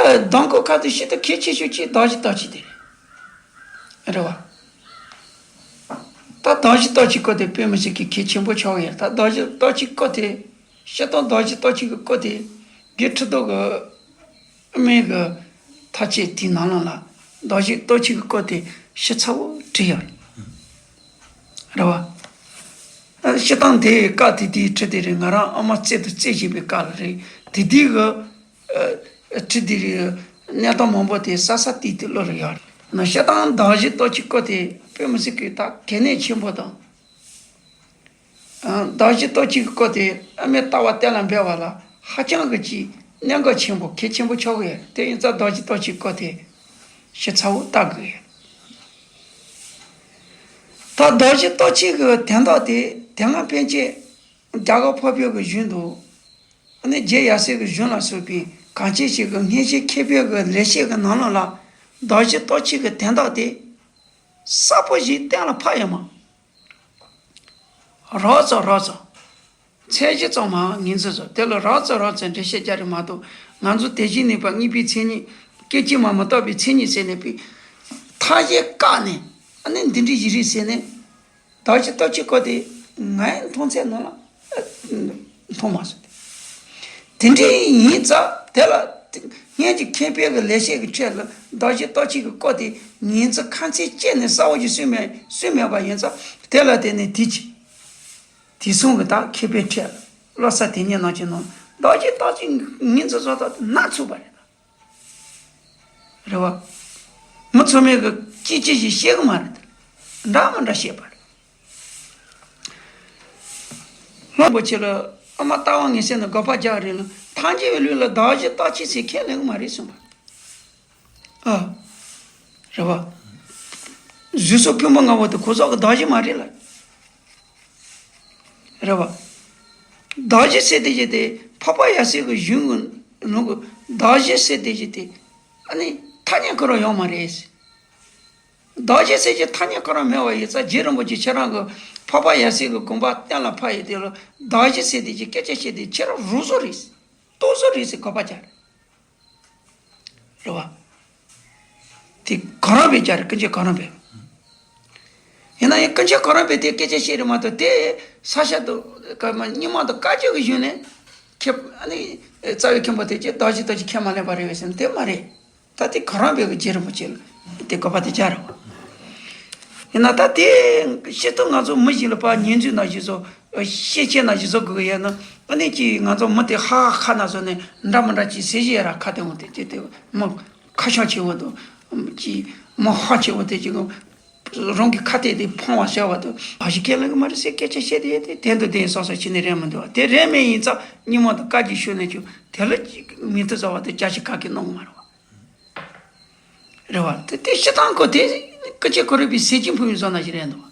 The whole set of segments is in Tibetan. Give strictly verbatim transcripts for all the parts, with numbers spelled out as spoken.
གདམས་སྐོར་ཁ་ཐུག་ཤིན་ཏུ་གལ་ཆེ་ཤོས་གཅིག་གདགས་གཞི་རྟགས་ཆོས་དེ་རེད། རེད་བ། ད་གདགས་གཞི་རྟགས་ཆོས་སྐོར་དེ་དཔེ་མི་སྲིད་ཀྱི་གལ་ཆེན་པོ་ཆགས་ཡོད། ད་གདགས་གཞི་རྟགས་ཆོས་སྐོར་དེ། སྤྱིར་བཏང་གདགས་གཞི་རྟགས་ཆོས་ཀྱི་སྐོར་དེ། དགེ་ཁྲི་ཐོག་གི་དབུ་མའི་གི་མཐའ་དཔྱད་དེའི་ནང་ལོགས་ལ་གདགས་གཞི་རྟགས་ཆོས་ཀྱི་སྐོར་དེ་ཞིབ་ཚགས་པོ་བྲིས་ཡོད་རེད་བ། སྤྱིར་བཏང་དེ་བཀའ་དེ་དེའི་ཁྲི་དེ་རེད། ང་རང་ཨ་མ་བཙལ་དུ་བཙལ་བཞིན་པའི་བཀའ་ལ་རེད། དེ་དུས་གི་ཨ་ཁྲི་དེ་རེད། གནས་སྟངས་མང་པོ་དེ་གསལ་གསལ་ཏིག་ཏིག་བློ་ལ་ཡོད་རེད། ན་སྤྱིར་བཏང་གདགས་གཞི་རྟགས་ཆོས་སྐོར་དེ་དཔེ་མི་སྲིད་ཀྱི་ད་གལ་གནད་ཆེན་པོ་དང་། ཨ་གདགས་གཞི་རྟགས་ཆོས་ཀྱི་སྐོར་དེ་ཨ་མའི་ལྟ་བ་གཏན་ལ་འབེབས་པ་ལ་ཧ་ཅང་གི་ཅིག་གནད་འགག་ཆེན་པོ་གལ་ཆེན་པོ་ཆགས་ཀྱི་ཡོད། དེ་ཡིན་ཙང་གདགས་གཞི་རྟགས་ཆོས་སྐོར་དེ་ཞིབ་ཚགས་པོ་ལྟ་དགོས་ཡོད། ད་གདགས་གཞི་རྟགས་ཆོས་ཀྱི་དོན་དག་དེ་དེ་སྔ་ཕན་ཆད་རྒྱ་གར་འཕགས་པའི་གཞུང་དུ། ཨ་ནི་རྗེ་ཡབ་སྲས་ཀྱི་གཞུང་ལ་སོགས་པའི་གང་ཅི་ཞིག་གི་སྔ་ཕྱི་མཁས་པའི་གི་ལེགས་བཤད་ཀྱི་ནང་ལོགས་ལ་གདགས་གཞི་རྟགས་ཆོས་ཀྱི་དོན་དག་དེ་གསལ་པོ་ཞིག་གཏན་ལ་ཕབ་ཡོད་མ། རགས་ཙམ་རགས་ཙམ། ཚད་གཞི་ཙམ་མ་ངོས་འཛིན་བཟོ། དེ་ལ་རགས་ཙམ་རགས་ཙམ་འགྲེལ་བཤད་རྒྱག་རེད་མ་གཏོགས། ང་ཚོ་དེ་བཞིན་གནས་པ་གཉིས་པའི་མཚན་ཉིད། སྐད་ཅིག་མ་མི་རྟག་པའི་མཚན་ཉིད་ཟེར་ནས་པའི་མཐའ་གཞན་བཀག་ནས། ཨ་ནི་འདི་འདྲའི་ཞིག་རེད་ཟེར་ནས། གདགས་གཞི་རྟགས་ཆོས་སྐོར་དེ་ངའི་མཐོང་ཚད་ནང་ལ་མཐོང་མ་སོང་སྟེ། དེ་འདྲའི་ཡིན་ཙང་དེ་ལ་སྔོན་གྱི་མཁས་པའི་གི་ལེགས་བཤད་ཀྱི་ཁྲོད་ལ་གདགས་གཞི་རྟགས་ཆོས་ཀྱི་སྐོར་དེ་ངོས་འཛིན་ཁ་ཚིག་བཅད་ནས་གསལ་བོ་ཞིག་གསུངས་མེད་གསུངས་མེད་པ་ཡིན་ཙང་། དེ་ལ་བརྟེན་ནས་དེ་ཅི་དེ་གསུང་གི་ད་མཁས་པའི་ཁྲོད་ལ་བློ་གསལ་དེ་ཉིད་རྣམས་ཀྱི་ནང་གདགས་གཞི་རྟགས་ཆོས་ངོས་འཛིན་བཟོ་ཐབས་དེ་སྣ་ཚོགས་པ་རེད། རེད་བ། མི་ཚང་མས་གི་ཅི་ཅི་ཞིག་བཤད་གི་མ་རེད། འདྲ་མི་འདྲ་བཤད་པ་རེད། ལྷུན་པོ་ཆེ་ལ་ཨ་མ་རྟ་དབང་ངེ་སེམས་ནས་དགག་པ་རྒྱག་རེད་ལ། ཐམས་ཅད་པའི་ལུགས་ལ་གདགས་གཞི་རྟགས་ཆོས་ཟེར་ཁས་ལེན་གི་མ་རེད་གསུངས་པ། ཨ། རེད་བ། གཟུགས་སོགས་ཕུང་པོ་ལྔ་པོ་དེ་གོ་ས་གི་གདགས་གཞི་མ་རེད་ལ། རེད་བ། གདགས་གཞི་ཟེར་དེ་ཅི་དེ་འཕགས་པ་ཡབ་སྲས་ཀྱི་གཞུང་གི་ནང་གི་གདགས་གཞི་ཟེར་དེ་ཅི་དེ་ཨ་ནི་ཐ་སྙད་ཁོ་རང་ཡོད་མ་རེད། གདགས་གཞི་ཟེར་གྱི་ཐ་སྙད་ཁོ་རང་མེད་པ་ཡིན་ཙང་། རྗེ་རིན་པོ་ཆེ་ཁྱེད་རང་གི་འཕགས་པ་ཡབ་སྲས་ཀྱི་དགོངས་པ་གཏན་ལ་ཕབ་ཡོད་དེ་ལ། གདགས་གཞི་ཟེར་དེ་ཅི་སྐད་ཆ་བཤད་དེ་ཁྱེད་རང་རུག་བཟོ་རེད། རྟོག་བཟོ་རེད་ཟེར་དགག་པ་རྒྱག་རེད། རེད་བ། དེ་ག་རང་བས་རྒྱག་རེད། ཀུན་མཁྱེན་ག་རང་བས། ཡིན་ན་ཡང་ཀུན་མཁྱེན་ག་རང་བས་དེ་སྐད་ཆ་བཤད་རེད་མ་གཏོགས། དེ་ས་ཤ་དུ་ག་མ་རྙིང་མ་དང་བཀའ་བརྒྱུད་ཀྱི་གཞུང་ནས་ཁྱེད་ཨ་ནི་རྩ་བའི་མཁན་པོ་དེ་ཅི་གདགས་གཞི་རྟགས་ཆོས་ཁས་མ་ལེན་པ་རེད་བས་ཟེར་ན་དེ་མ་རེད། ད་དེ་ག་རང་བས་ཀྱི་རྗེ་རིན་པོ་ཆེ་ལ་དེ་དགག་པ་དེ་རྒྱག་རེད་བ། ཡིན་ན་ད་དེ་སྤྱིར་བཏང་ང་ཚོ་མི་ཞིག་ལ་ཕར་ཉན་ཚུལ་ན་ཞིག་བཟོ། ཤེས་བྱེད་ན་ཞིག་བཟོ་དགོས་ཀྱི་ཡོད་ན། ཨ་ནི་ཅིག་ང་ཚོ་མི་དེ་ཧ་ཧ་ཁ་ན་བཟོ་ནས་འདྲ་མི་འདྲ་ཅིག་ཟེར་གྱི་ཡོད་ར། ཁ་དེ་འོང་དེ་ཅི་དེ་མི་ཁ་ཤོག་ཆེ་བོ་དང་། ཅིག་མི་ཧ་ཆེ་བོ་དེ་ཅིག་རང་གི་ཁ་གཏད་དེ་ཕང་བ་ཟེར་བ་དང་། ཨ་ཞིག་ཁས་ལེན་གི་མ་རེད་ཟེར་སྐད་ཆ་བཤད་དེ་ཡོད་དེ། དེ་འདུག་དེ་སོ་སོ་ཕྱི་ནས་རེད་མི་འདུག་བ། དེ་རེད་མེད་ཡིན་ཙང་སྙིང་མ་དང་བཀའ་བརྒྱུད་ཤོད་ནས་ཀྱང་དེ་ལ་ཅིག་མི་ཐུབ་ཟེར་བ་དེ་བརྒྱ་ཆ་ག་གེ་གནང་གི་མ་རེད་བ། རེད་བ། དེ་དེ་སྤྱིར་བཏང་ཁོ་དེ་ཀུན་མཁྱེན་གོ་རུ་པའི་ཟས་སྦྱིན་ཕུལ་བའི་བཟོ་ན་ཞིག་རེད་འདུག་བ།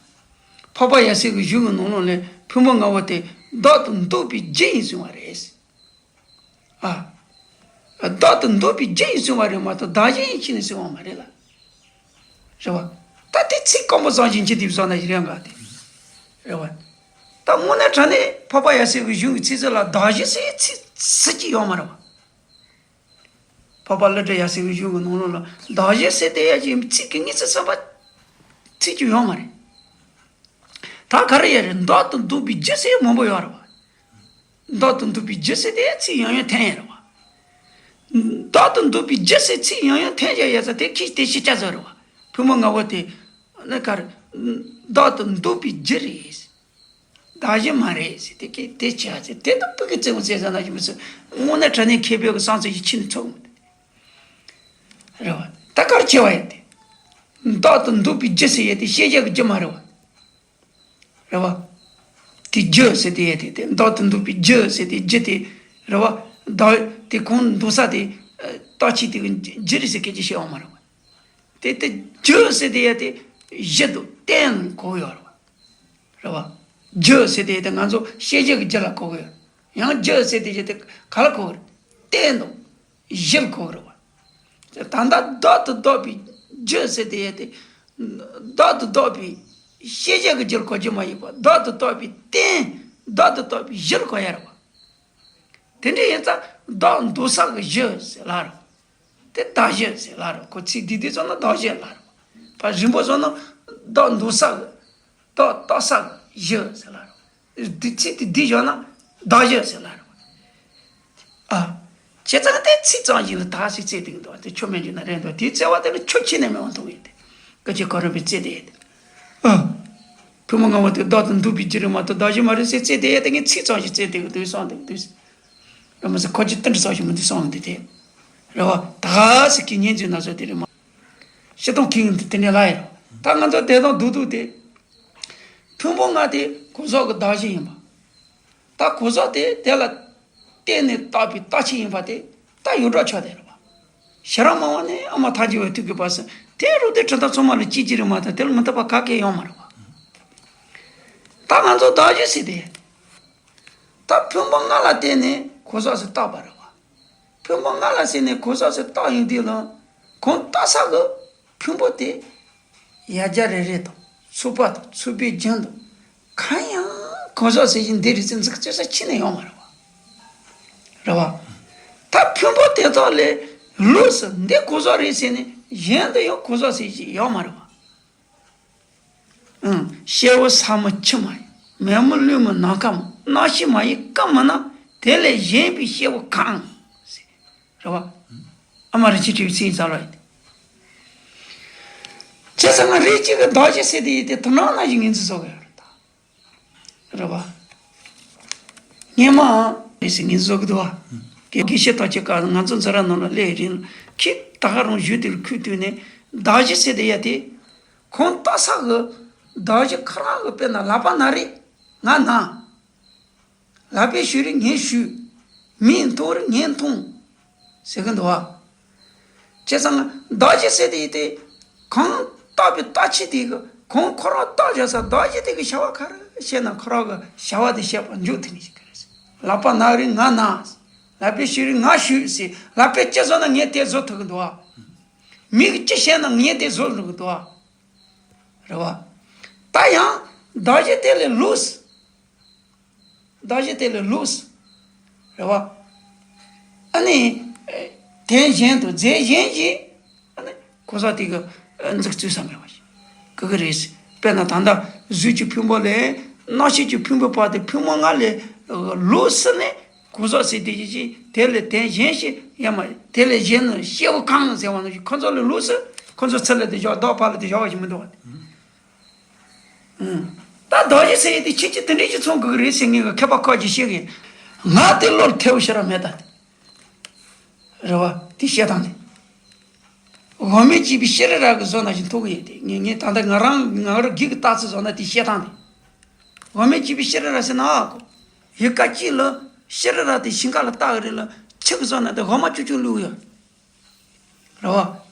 འཕགས་པ་ཡབ་སྲས་ཀྱི་གཞུང་གི་ནང་ལོགས་ལས་ཕུང་པོ་ལྔ་པོ་དེ་བདག་ཏུ་འདོད་པའི་རྒྱུ་ཡིན་གསུངས་པ་རེད། ཨ། བདག་ཏུ་འདོད་པའི་རྒྱུ་ཡིན་གསུངས་པ་རེད་མ་གཏོགས་གདགས་གཞི་ཡིན་ཕྱིར་ནས་གསུངས་པ་མ་རེད་ལ། རེད་བ། ད་དེ་ཚིག་སྐམ་པོ་ཙམ་ཞིག་འཆི་དུས་བཟོ་ན་ཞིག་རེད་འགའ་དེ། རེད་བ། ད་དངོས་གནས་དྲང་གནས་འཕགས་པ་ཡབ་སྲས་ཀྱི་གཞུང་གི་ཚིག་ཚད་ལ་གདགས་གཞི་ཟེར་ཚིག་ཚིག་ཅིག་ཡོད་མ་རེད་བ། འཕགས་པ་ཀླུ་སྒྲུབ་ཡབ་སྲས་ཀྱི་གཞུང་གི་ནང་ལོགས་ལ་གདགས་གཞི་ཟེར་དེ་ཡ་ཅིག་ཚིག་གི་ངེས་ཚིག་ཟེར་བ་ཚིག་ཅིག་ཡོད་མ་རེད། ད་ག་རེ་ཡོད་རེད། བདག་ཏུ་འདོད་པའི་རྒྱུ་ཟེར་མང་པོ་ཡོད་རེད་བ། བདག་ཏུ་འདོད་པའི་རྒྱུ་ཟེར་དེ་ཚིག་ཡང་ཡང་འཐེན་ཡོད་རེད་བ། བདག་ཏུ་འདོད་པའི་རྒྱུ་ཟེར་ཚིག་ཡང་ཡང་འཐེན་བཞག་ཡོད་ས་དེ་ཁྱི་དེ་ཤི་ཆ་ཟེར་རེད་བ། ཕུང་པོ་ལྔ་པོ་དེ་ནི་ག་རེ། བདག་ཏུ་འདོད་པའི་རྒྱུ་རེད། གདགས་གཞི་མ་རེད་ཟེར་དེ་གི་དེ་ཆེ་བ་ཟེར་དེ་དང་ཕུགས་ཀྱི་རྩེ་མོ་ཟེར་ས་ན་ཞིག་མི་ཚོད། དངོས་གནས་དྲང་གནས་མཁས་པའི་གི་བསམ་ཚུལ་ཞིག་ཕྱི་ནས་ཚོར་གི་མི་འདུག་རེད་བ། ད་གར་ཆེ་བ་ཡོད་དེ། བདག་ཏུ་འདོད་པའི་རྒྱུ་ཟེར་ཡོད་དེ་ཤེས་བྱ་གི་རྒྱུ་མ་རེད་བ། རེད་བ། དེ་རྒྱུ་ཟེར་དེ་ཡོད་དེ་དེ་བདག་ཏུ་འདོད་པའི་རྒྱུ་ཟེར་དེ་རྒྱུ་དེ། རེད་བ། བདག་དེ་གང་འདོད་ས་དེ། རྟགས་ཆོས་དེ་གི་རྒྱུ་རེད་ཟེར་སྐད་ཆ་བཤད་ཡོད་མ་རེད་བ། དེ་དེ་རྒྱུ་ཟེར་དེ་ཡོད་དེ་གཞི་དང་རྟེན་གོ་ཡོད་རེད་བ། རེད་བ། རྒྱུ་ཟེར་དེ་དེ་ང་ཚོ་ཤེས་བྱ་གི་རྒྱུ་ལ་གོ་གི་ཡོད། ཡང་རྒྱུ་ཟེར་དེ་ཡོད་དེ་ག་ལ་གོ་གི་རེད། རྟེན་དང་གཞི་ལ་གོ་གི་རེད་བ། ད་ལྟ་བདག་ཏུ་འདོད་པའི་རྒྱུ་ཟེར་དེ་ཡོད་དེ། བདག་ཏུ་འདོད་པའི་ཤེས་བྱ་གི་རྒྱུ་ལ་གོ་རྒྱུ་མ་ཡིན་པ། བདག་ཏུ་འདོད་པའི་རྟེན། བདག་ཏུ་འདོད་པའི་གཞི་ལ་གོ་ཡ་རེད་བ། དེ་འདྲ་ཡིན་ཙང་བདག་འདོད་ས་གི་གཞི་ཟེར་ལ་རེད་བ། དེ་བདག་བཞི་ཟེར་ལ་རེད། ཁོ་ཚིག་འདི་འདི་ཚོ་ན་བདག་བཞི་ལ་རེད། ཕར་རིང་པོ་བཟོ་ན་བདག་འདུག་ས་གི་བདག་བཏགས་ས་གི་བཞི་ཟེར་ལ་རེད། འདི་ཚིག་དེ་འདི་བཞག་ན་བདག་བཞི་ཟེར་ལ་རེད། ཨ། བྱས་ཙང་དེ་ཚིག་ཙམ་ཞིག་ལ་དག་ཞིག་བརྩི་བསྡད་ཀྱི་འདུག་དེ་ཆོ་མེད་རྒྱུ་ན་རེད་འདུག་དེའི་བརྩི་བ་དེ་ལ་ཆོ་ཁྱི་ནས་མེད་པ་མཐོང་ཡོད་དེ། སྐུ་མཁྱེན་གོ་རམས་པས་བརྩི་བསྡད་ཡོད་དེ། ཨ། ཕུང་པོ་ལྔ་པོ་དེ་བདག་ཏུ་འདུག་པའི་རྒྱུ་རེད་མ་གཏོགས་བདག་བཞི་མ་རེད་ཟེར་བརྩི་བསྡད་ཡོད་དེ། ངས་ཚིག་ཙམ་ཞིག་བརྩི་བསྡད་ཀྱི་འདུག་བསམ་བསྡད་ཀྱི་འདུག་རེད་མ་ཟེར། ཁོ་ཅི་ཏི་འདྲ་ཙམ་ཞིག་མི་འདུག་བསམ་བསྡད་དེ། རེད་བ། ད་ག་ཟེར་གྱི་ཉིན་རྒྱུན་ན་ཟེར་དེ་རེད་མ། སྤྱིར་བཏང་གི་དེ་ནས་ལ་ཡིན། ད་ང་ཚོ་བདེ་ཐང་སྡུག་སྡུག་དེ། ཕུང་པོ་ལྔ་དེ་གོ་ཟོག་གི་བདག་གཞི་ཡིན་པ། ད་གོ་ཟོག་དེ་དེ་ལ་བརྟེན་ནས་བཏགས་པའི་རྟགས་ཆོས་ཡིན་པ་དེ་ད་ཡོངས་གྲགས་ཆགས་བསྡད་རེད་བ། ཤེས་རབ་སྨྲ་བ་ནས་ཨ་མ་ཐལ་འགྱུར་བའི་ཐུགས་ཀྱི་བར་གསུམ་དེ་རུ་དེ་གྲུབ་མཐའ་ཚང་མ་ལ་གཅིག་གཅིག་རེད་མ་གཏོགས་དེ་ལ་མི་འཐད་པ་ག་གེ་ཡོད་མ་རེད་བ། ད་ང་ཚོ་བདག་གཞི་ཟེར་དེ། ད་ཕུང་པོ་ལྔ་ལ་བརྟེན་ནས་གོ་ཟོག་ཟེར་བཏགས་པ་རེད་བ། ཕུང་པོ་ལྔ་ལ་བརྟེན་ནས་གོ་ཟོག་ཟེར་བཏགས་ཡོང་དུས་ལ། གང་བཏགས་ས་གི་ཕུང་པོ་དེ། ཡ་གྱལ་རེ་རེ་དང་ཚུགས་པ་དང་ཚུགས་པའི་རྒྱན་དང་། གང་ཡང་གང་ཟག་ཟེར་གྱི་འདི་རེད་ཟེར་འཛུགས་རྩོད་ས་ཁྱོན་ནས་ཡོད་མ་རེད་བ། རེད་བ། ད་ཕུང་པོ་དེ་དག་ལས་ལོགས་སུ་འདི་གང་ཟག་རེད་ཟེར་ནས་གཞན་དུ་ཡང་གང་ཟག་ཟེར་གྱི་ཡོད་མ་རེད་བ། ཨང་། སྐྱེ་བོ་ས་མོ་ཁྱི་མ་ཡིན། མེ་མོ་ཀླུ་མོ་ནམ་མཁའ་མོ། རྣམ་ཤེས་མ་ཡིན་ཀུན་མིན་ན། དེ་ལས་གཞན་པའི་སྐྱེ་བོ་གང་། རེད་བ། ཨ་མ་རིན་ཆེན་སྤྲུལ་པའི་ཚིག་ཡིན་ས་ལོ་ཡིན་ཏེ། བྱས་ཙང་ང་རེ་གཅིག་གི་བདག་གཞི་ཟེར་དེ་ཡིན་ཏེ་དོ་སྣང་ན་ཞིག་ངོས་འཛིན་བཟོ་གི་ཡོད་རེད་ད། རེད་བ། སྔོན་མ་རེད་ཟེར་ངོས་འཛིན་བཟོ་གི་འདུག་བ། དགེ་བཤེས་དར་ཆེན་ཀརྨ་ང་ཚོ་འཛིན་གྲྭ་ནང་ལ་སླེབས་རིང་ཁྱེད་ད་ག་རང་ཞུས་དེ་ལ་ཁུལ་བཏུས་ནས་བདག་གཞི་ཟེར་དེ་ཡ་དེ། གང་བཏགས་ས་གི་བདག་གཞི་ཁོ་རང་གི་དཔེར་ན་ལག་པ་ན་རེ་ང་ན། ལག་པས་གཞུ་རེ་ངས་གཞུས། མིག་མཐོང་རེ་ངས་མཐོང་། ཟེར་གི་འདུག་བ། བྱས་ཙང་བདག་གཞི་ཟེར་དེ་ཡིན་ཏེ། གང་བཏགས་པའི་རྟགས་ཆོས་དེ་གི་གང་ཁོ་རང་བཏགས་བཞག་ས་བདག་གཞི་དེ་གི་བྱ་བ་ག་རེ་བྱས་ན་ཁོ་རང་གི་བྱ་བ་དེ་བྱེད་པ་འཇུག་ཐུབ་ནི་ཞིག་ག་རེ་ཟེར། ལག་པ་ན་རེ་ང་ན། ལག་པས་གཞུ་རེ་ང་གཞུས་ཟེར། ལག་པས་ཅི་བཟོ་ན་ངས་དེ་བཟོ་ཐུབ་གི་འདུག་བ། མིག་གིས་ཅི་བྱས་ན་ངས་དེ་བཟོ་ཐུབ་གི་འདུག་བ། རེད་བ། ད་ཡང་བདག་གཞི་དེ་ལས་ལོགས། བདག་གཞི་དེ་ལས་ལོགས། རེད་བ། ཨ་ནི། དོན་གཞན་དུ་རྫས་གཞན་ཞིག་ཨ་ནི་གོ་ས་དེ་གི་འཛུགས་རྩོད་ས་མེད་པ་ཞིག་གི་གི་རེད། དཔེར་ན་ད་ལྟ་གཟུགས་ཀྱི་ཕུང་པོ་ལས་རྣམ་ཤེས་ཀྱི་ཕུང་པོའི་བར་དུ་ཕུང་པོ་ལྔ་ལས་ལོགས་སུ་ནས་གོ་ས་ཟེར་དེ་ཞིག་ཅིག་དེ་ལས་དོན་གཞན་ཞིག་ཡང་མ་དེ་ལས་གཞན་ནི་སྐྱེ་བོ་གང་ཟེར་བ་ནང་བཞིན་ཁོ་ཚོ་ལས་ལོགས་སུ་ཁོ་ཚོ་ཚུར་ལ་དེ་བཞག་བདག་ཕར་ལ་དེ་བཞག་པ་ཞིག་མི་འདུག་བ། ད་བདག་གཞི་ཟེར་ཡས་དེ་ཁྱེད་ཀྱིས་དེ་འདྲས་ཀྱི་མཚོན་དགོས་ཀྱི་རེད་ཟེར་ངེས་ཀྱི་མཁས་པ་ཁག་ཅིག་བཤད་གི། ང་དེ་བློར་ཐེབས་ཤེས་ར་མེད་ད་དེ། རེད་བ། དེ་བཤད་སྟངས་དེ། དབུ་མའི་སྐྱེས་བུ་ཤྲཱི་ར་གི་བཟོ་ན་ཞིག་མཐོང་གི་ཡོད་དེ། ངས་ངས་ད་ལྟ་ང་རང་ང་རང་སྒེར་གྱི་ལྟ་ཚུལ་བཟོ་ན་དེ་བཤད་སྟངས་དེ། དབུ་མའི་སྐྱེས་བུ་ཤྲཱི་ར་ཟེར་ན་ཨ་ཁོ། ཡི་གེ་གཅིག་ལ་ཤྲཱི་ར་དེ་ཞིང་ཁ་ལ་བཏགས་གི་རེད་ལ་ཁྱི་གི་བཟོ་ན་དེ་འོ་མ་ཅུག་ཅུག་བླུགས་ཡོད། རེད་བ།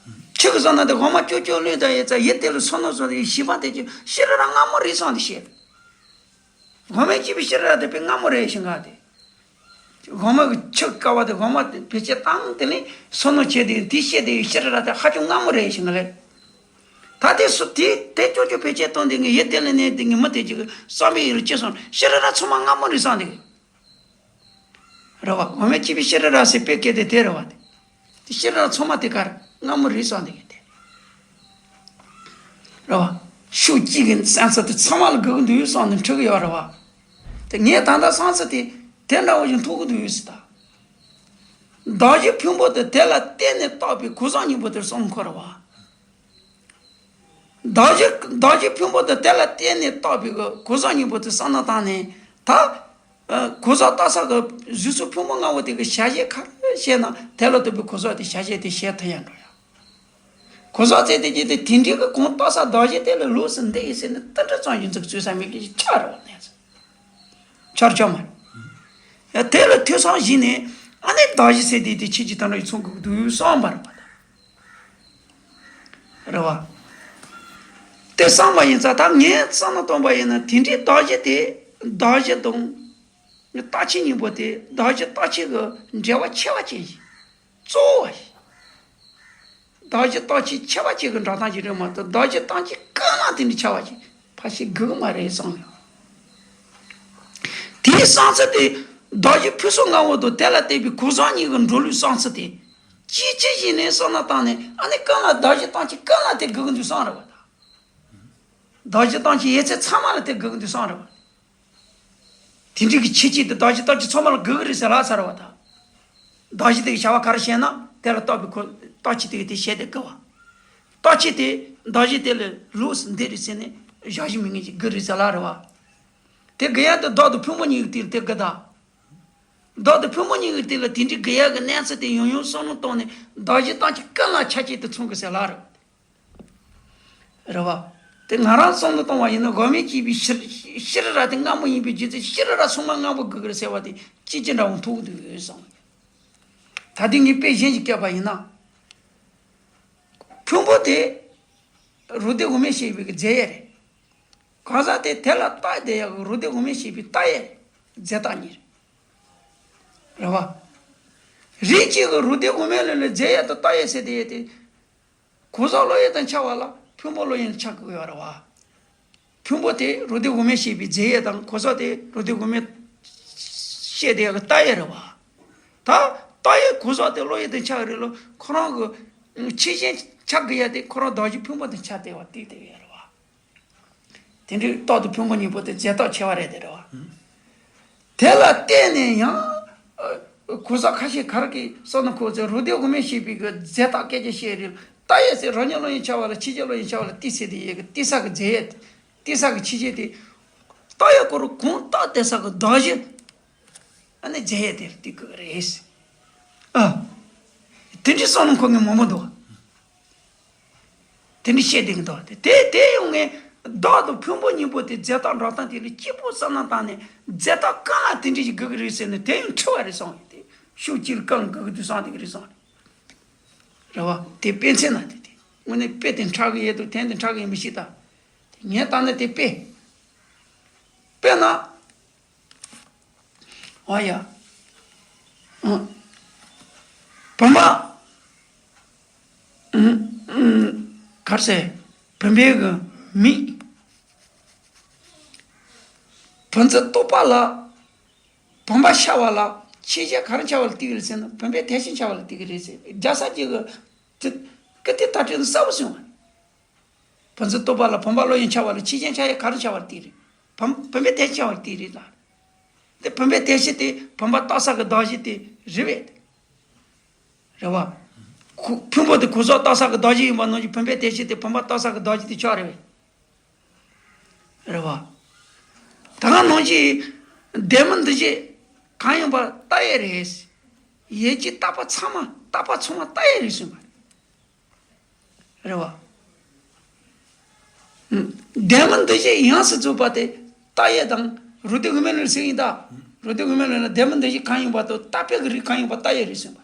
ཁྱི་གི་བཟོ་ན་དེ་འོ་མ་ཅུག་ཅུག་བླུགས་ད་ཡོད་ཙང་ཡིད་དེ་ལ་སོ་ནོ་བཟོ་དེ་ཤི་བ་དེ་ཅི་ཤྲཱི་ར་སྔ་མོ་རེད་བསམ་དེ་བཤད། དབུ་མའི་སྐྱེས་བུ་ཤྲཱི་ར་དེ་དཔེ་སྔ་མོ་རེད་ཞིང་ཁ་དེ། དབུ་མ་གི་ཆུ་དཀའ་བ་དེ་དབུ་མ་དེ་བེད་སྤྱད་བཏང་དེ་ནས་སོ་ནོ་བྱས་དེ་དེ་བཤད་དེ་ཤྲཱི་ར་དེ་ཧ་ཅང་སྔ་མོ་རེད་ཞིང་ཁ་ལས། ད་དེ་སུ་དེ་དེ་ཅོ་ཅོ་བེད་སྤྱད་བཏང་དེ་ངས་ཡིད་དེ་ལ་ནས་དེ་ངས་མི་དེ་ཅིག་བསམ་པའི་ཡིད་ལ་ཅི་སོང་ཤྲཱི་ར་ཚང་མ་སྔ་མོ་རེད་བསམ་དེ། རེད་བ། དབུ་མའི་སྐྱེས་བུ་ཤྲཱི་ར་ཟེར་དཔེ་སྐད་དེ་དེ་རེད་བ་དེ། དེ་ཤྲཱི་ར་ཚང་མ་དེ་གར་སྔ་མོ་རེད་བསམ་དེ་གི་དེ། རེད་བ། ཤུགས་གཅིག་གི་བསམ་ཚུལ་དེ་ཚང་མ་ལ་དགོས་ཀྱི་འདུག་བསམ་ནས་འཁྲིད་གི་ཡོད་རེད་བ། དེ་ངས་ད་ལྟ་བསམ་ཚུལ་དེ་དེ་འདྲ་བོ་ཞིག་མཐོང་གི་འདུག་ཟེར་ད། བདག་གཞི་ཕུང་པོ་དེ་དེ་ལ་བརྟེན་ནས་བཏགས་པའི་གོ་ས་གཉིས་པོ་དེར་བསམ་ཁོ་རེད་བ། བདག་གཞི་བདག་གཞི་ཕུང་པོ་དེ་དེ་ལ་བརྟེན་ནས་བཏགས་པའི་གོ་ས་གཉིས་པོ་དེ་བསམ་བློ་བཏང་ནས་ད། གོ་ས་བཏགས་ས་གི་གཟུགས་སོགས་ཕུང་པོ་ལྔ་པོ་དེ་གི་བྱ་བྱེད་ག་རེ་བྱས་ན་དེ་ལ་ལྟོས་པའི་གོ་ས་དེ་བྱ་བྱེད་དེ་བྱེད་ཐུབ་ཡ་འགྲོ་ཡ། གོ་ས་བཙལ་དེ་ཀྱི་དེ་དེ་འདྲའི་གི་གང་བཏགས་ས་བདག་གཞི་དེ་ལ་ལོགས་སུ་འདི་ཡིན་ཟེར་ནས་ཏི་འདྲ་ཙམ་ཡིན་ཙག་བཙལ་ས་མེད་ཀི་ཆ་རེ་བ་ནས་ཆར་ཆ་མ་རེད། དེ་ལ་ཐོས་བསམ་བྱས་ནས་ཨ་ནི་བདག་གཞི་ཟེར་དེ་དེ་ཁྱེད་ཀྱི་དོན་ར་ཡི་ཚོང་གི་འདུག་བསམ་པ་རེད་པ་ད། རེད་བ། དེ་བསམ་པ་ཡིན་ཙང་ད་ངས་བསམ་བློ་བཏང་པ་ཡིན་ན་དེ་འདྲའི་བདག་གཞི་དེ་བདག་གཞི་དང་རྟག་ཆད་གཉིས་པོ་དེ་བདག་གཞི་རྟག་ཆད་ཀྱི་འབྲེལ་བ་ཆེ་བ་ཅན་ཞིག་གཙོ་བོ་ཞིག་བདག་གཞི་རྟག་ཆད་ཆེ་བ་ཅན་གྱི་འགྲོ་སྟངས་ཤིག་རེད་མ་གཏོགས་བདག་གཞི་རྟག་ཆད་ཀུན་ལ་དེ་འདྲའི་ཆེ་བ་ཞིག་ཕལ་ཆེར་དགོས་ཀྱི་མ་རེད་བསམ་ཡོད། དེའི་བསམ་ཚུལ་དེ་བདག་གཞི་ཕུན་སུམ་ལྔ་པོ་དང་དེ་ལ་བརྟེན་པའི་གོ་ས་གཉིས་ཀྱི་འགྲོ་ལུགས་བསམ་ཚུལ་དེ། ཅི་ཅི་ཞིག་ནས་བསམ་བློ་བཏང་ནས་ཨ་ནི་གང་ལ་བདག་གཞན་བཏང་ཅི་གང་ལ་དེ་དགག་གི་འདུག་བསམ་རེད་བ་ད། བདག་གཞན་བཏང་ཅི་ཡོད་ཚད་ཚང་མ་ལ་དེ་དགག་གི་འདུག་བསམ་རེད་བ། དེ་འདྲའི་གི་ཁྱད་ཆོས་དེ་བདག་གཞན་བཏང་ཅི་ཚང་མ་ལ་དགག་གི་རེད་ཟེར་ལབ་ཚར་བ་ད། བདག་གཞན་དེ་གི་བྱ་བ་ག་རེ་བྱས་ན་དེ་ལ་བརྟགས་པའི་ཁོ་བརྟགས་ཆོས་དེ་གི་དེ་བྱས་ཏེ་དགག་པ། བརྟགས་ཆོས་དེ་བདག་གཞན་དེ་ལ་ལོགས་སུ་འདི་རེད་ཟེར་ནས་བཞག་གཞི་མི་ངན་གྱི་དགག་རེད་ཟེར་ལབ་རེད་བ། དེ་དགག་ཡ་དེ་བདག་དང་ཕུང་པོ་གཉིས་ཀྱི་དེ་ལ་དེ་དགག་ད། བདག་དང་ཕུང་པོ་གཉིས་ཀྱི་དེ་ལ་དེ་འདྲའི་དགག་ཡ་གི་གནས་ཚུལ་དེ་ཡང་ཡང་བསམ་བློ་བཏང་ནས་བདག་གཞན་བཏང་ཅི་གང་ལ་ཆ་ཅི་དེ་མཚུངས་གི་ཟེར་ལབ་རེད། རེད་བ། དེ་ང་རང་བསམ་བློ་གཏོང་བ་ཡིན་ན་དབུ་མའི་སྐྱེས་བུའི་ཤེས་ཤེས་རབ་ར་དེ་སྔ་མོ་ཡིན་པའི་རྒྱུ་མཚན་ཤེས་རབ་ར་སྲུང་མ་སྔ་པོ་དགོས་ཀྱི་རེད་ཟེར་བ་དེ་ཅི་ཅི་འདྲ་བོ་མཐོང་གི་འདུག་བསམ། ད་དེ་ངས་དཔེ་གཞན་ཞིག་བཀལ་པ་ཡིན་ན། ཕུང་པོ་དེ་རུ་སྡེ་དབུ་མས་བཤད་པའི་གི་རྫས་ཡས་རེད། གང་ཟག་དེ་དེ་ལ་བརྟགས་བསྡད་ཡག་གི་རུ་སྡེ་དབུ་མས་བཤད་པའི་བརྟགས་ཡས་རེད། རྫས་བརྟག་གཉིས་རེད། རེད་བ། རིགས་གཅིག་གི་རུ་སྡེ་དབུ་མས་ལ་ལ་རྫས་ཡས་དང་བརྟགས་ཡས་ཟེར་དེ་ཡས་དེ། གོ་ཟག་བློ་ཡས་དང་འཆར་བ་ལ་ཕུང་པོ་བློ་ཡས་ལ་ཆགས་དགོས་པ་རེད་བ། ཕུང་པོ་དེ་རུ་སྡེ་དབུ་མས་བཤད་པའི་རྫས་ཡས་དང་གོ་ཟག་དེ་རུ་སྡེ་དབུ་མས་བཤད་དེ་ཡག་གི་བརྟགས་ཡས་རེད་བ། ད་བརྟགས་ཡས་གོ་ཟག་དེ་བློ་ཡས་དང་འཆར་བ་རེད་ལ་ཁོ་རང་གི་ཆོས་ཅན་ཆགས་དགོས་ཡ་དེ་ཁོ་རང་བདག་གཞན་ཕུང་པོ་དང་འཆར་བསྡད་པ་དེ་དེ་ཡོད་རེད་བ། དེ་འདྲའི་རྟག་ཏུ་ཕུང་པོ་གཉིས་པོ་དེ་རྫས་བརྟག་ཆེ་བ་རེད་དེ་རེད་བ། དེ་ལ་བརྟེན་ནས་ཡང་། ཨ། གོ་ས་ཁ་ཤས་ག་རེ་གི་སོགས་ན་ཁོ་ཚོས་རུ་སྡེ་དབུ་མས་བཤད་པའི་གི་རྫས་བརྟག་སྐད་ཆ་བཤད་རེད། བརྟགས་ཡས་ཟེར་རང་ཉིད་བློ་ཡིན་ཆ་བ་ལ་ཕྱི་རྒྱལ་བློ་ཡིན་ཆ་བ་ལ་བརྟགས་ཟེར་དེ་ཡས་གི་བརྟགས་ས་གི་རྫས་ཡས་བརྟགས་ས་གི་ཕྱི་རྒྱལ་དེ། བརྟགས་ཡས་ཁོ་རུ་གང་བརྟགས་བསྡད་ས་གི་བདག་གཞན། ཨ་ནི་རྫས་ཡས་དེ་ལ་བརྟགས་གི་རེད། ཨ། དེ་འདྲའི་བསམ་བློ་འཁོར་མཁན་མང་པོ་འདུག་དེ་འདྲ་བཤད་བསྡད་ཀྱི་འདུག་དེ་དེ་དེ་ཡོང་ངས་བདག་དང་ཕུང་པོ་གཉིས་པོ་དེ་རྫས་བརྟག་འགྲོ་སྟངས་དེ་ལ་སྐྱིད་པོ་བསམ་བློ་བཏང་ནས་རྫས་བརྟག་གང་ལ་དེ་འདྲ་ཞིག་དགོས་ཀྱི་རེད་ཟེར་ནས་དེ་ཡང་འཁྲུལ་བ་རེད་བསམ་ཡོད་དེ། ཤུགས་གཅིག་ལ་གང་དགོས་ཀྱི་འདུག་བསམ་བསྡད་ཀྱི་རེད་བསམ་རེད། རེད་བ། དེ་དཔེ་མཚོན་ན་དེ་དེ་དངོས་གནས་དཔེ་དེ་འཁྲབ་ཀྱི་ཡོད་དོ་དེ་འདི་འཁྲབ་ཀྱི་ཡིན་པ་ཞིག་ད། དེ་ངས་བལྟས་ན་དེ་དཔེ། དཔེར་ན། ཨ་ཡ། ཨ། བུམ་པ། ཨ། ཨ། ག་རེ་ཟེར། བུམ་པའི་གི་མིག་བུམ་འཛིན་རྟོག་པ་ལ། བུམ་པ་འཆར་བ་ལ་ཕྱི་རྒྱལ་ག་རེ་འཆར་བ་ལ་བརྟགས་ཀྱི་རེད་ཟེར་ན་བུམ་པའི་དེ་བཞིན་འཆར་བ་ལ་བརྟགས་ཀྱི་རེད་ཟེར། རྒྱལ་སྲས་ཀྱི་གི་དེ་ཀི་ཏི་ད་དྲན་གསལ་པོ་སོང་བ། བུམ་འཛིན་རྟོག་པ་ལ་བུམ་པ་བློ་ཡིས་འཆར་བ་ལ་ཕྱི་རྒྱལ་འཆར་ཡས་ག་རེ་འཆར་བ་ལ་བརྟགས་རེད། བུམ་བུམ་པའི་དེ་འཆར་བ་ལ་བརྟགས་རེད་ལ། དེ་བུམ་པའི་དེ་བཞིན་དེ་བུམ་པ་བརྟགས་ས་གི་བདག་གཞན་དེ་རེད་པས། རེད་བ། ཁོ་ཕུང་པོ་དེ་གོ་ས་བརྟགས་ས་གི་བདག་གཞན་ཡིན་པ་ནང་བཞིན་བུམ་པའི་དེ་བཞིན་དེ་བུམ་པ་བརྟགས་ས་གི་བདག་གཞན་དེ་ཆགས་རེད་པས། རེད་བ། ད་ག་ནང་བཞིན་ལྡན་མིན་འདུ་བྱེད་གང་ཡིན་པ་བརྟགས་ཡས་རེད། ཡིད་ཀྱི་བརྟགས་པ་ཚང་མ་བརྟགས་པ་ཚང་མ་བརྟགས་ཡས་རེད་གསུངས་པ་རེད། རེད་བ། ལྡན་མིན་འདུ་བྱེད་ཡོངས་སུ་རྫོགས་པ་དེ་བརྟགས་ཡས་དང་རུ་སྡེ་དབུ་མའི་ལུགས་ཟེར་ཡིན་ད། རུ་སྡེ་དབུ་མའི་ལུགས་ལ་ལྡན་མིན་འདུ་བྱེད་གང་ཡིན་པ་དང་བརྟགས་པའི་གི་རིགས་གང་ཡིན་པ་བརྟགས་ཡས་རེད་གསུངས་པ།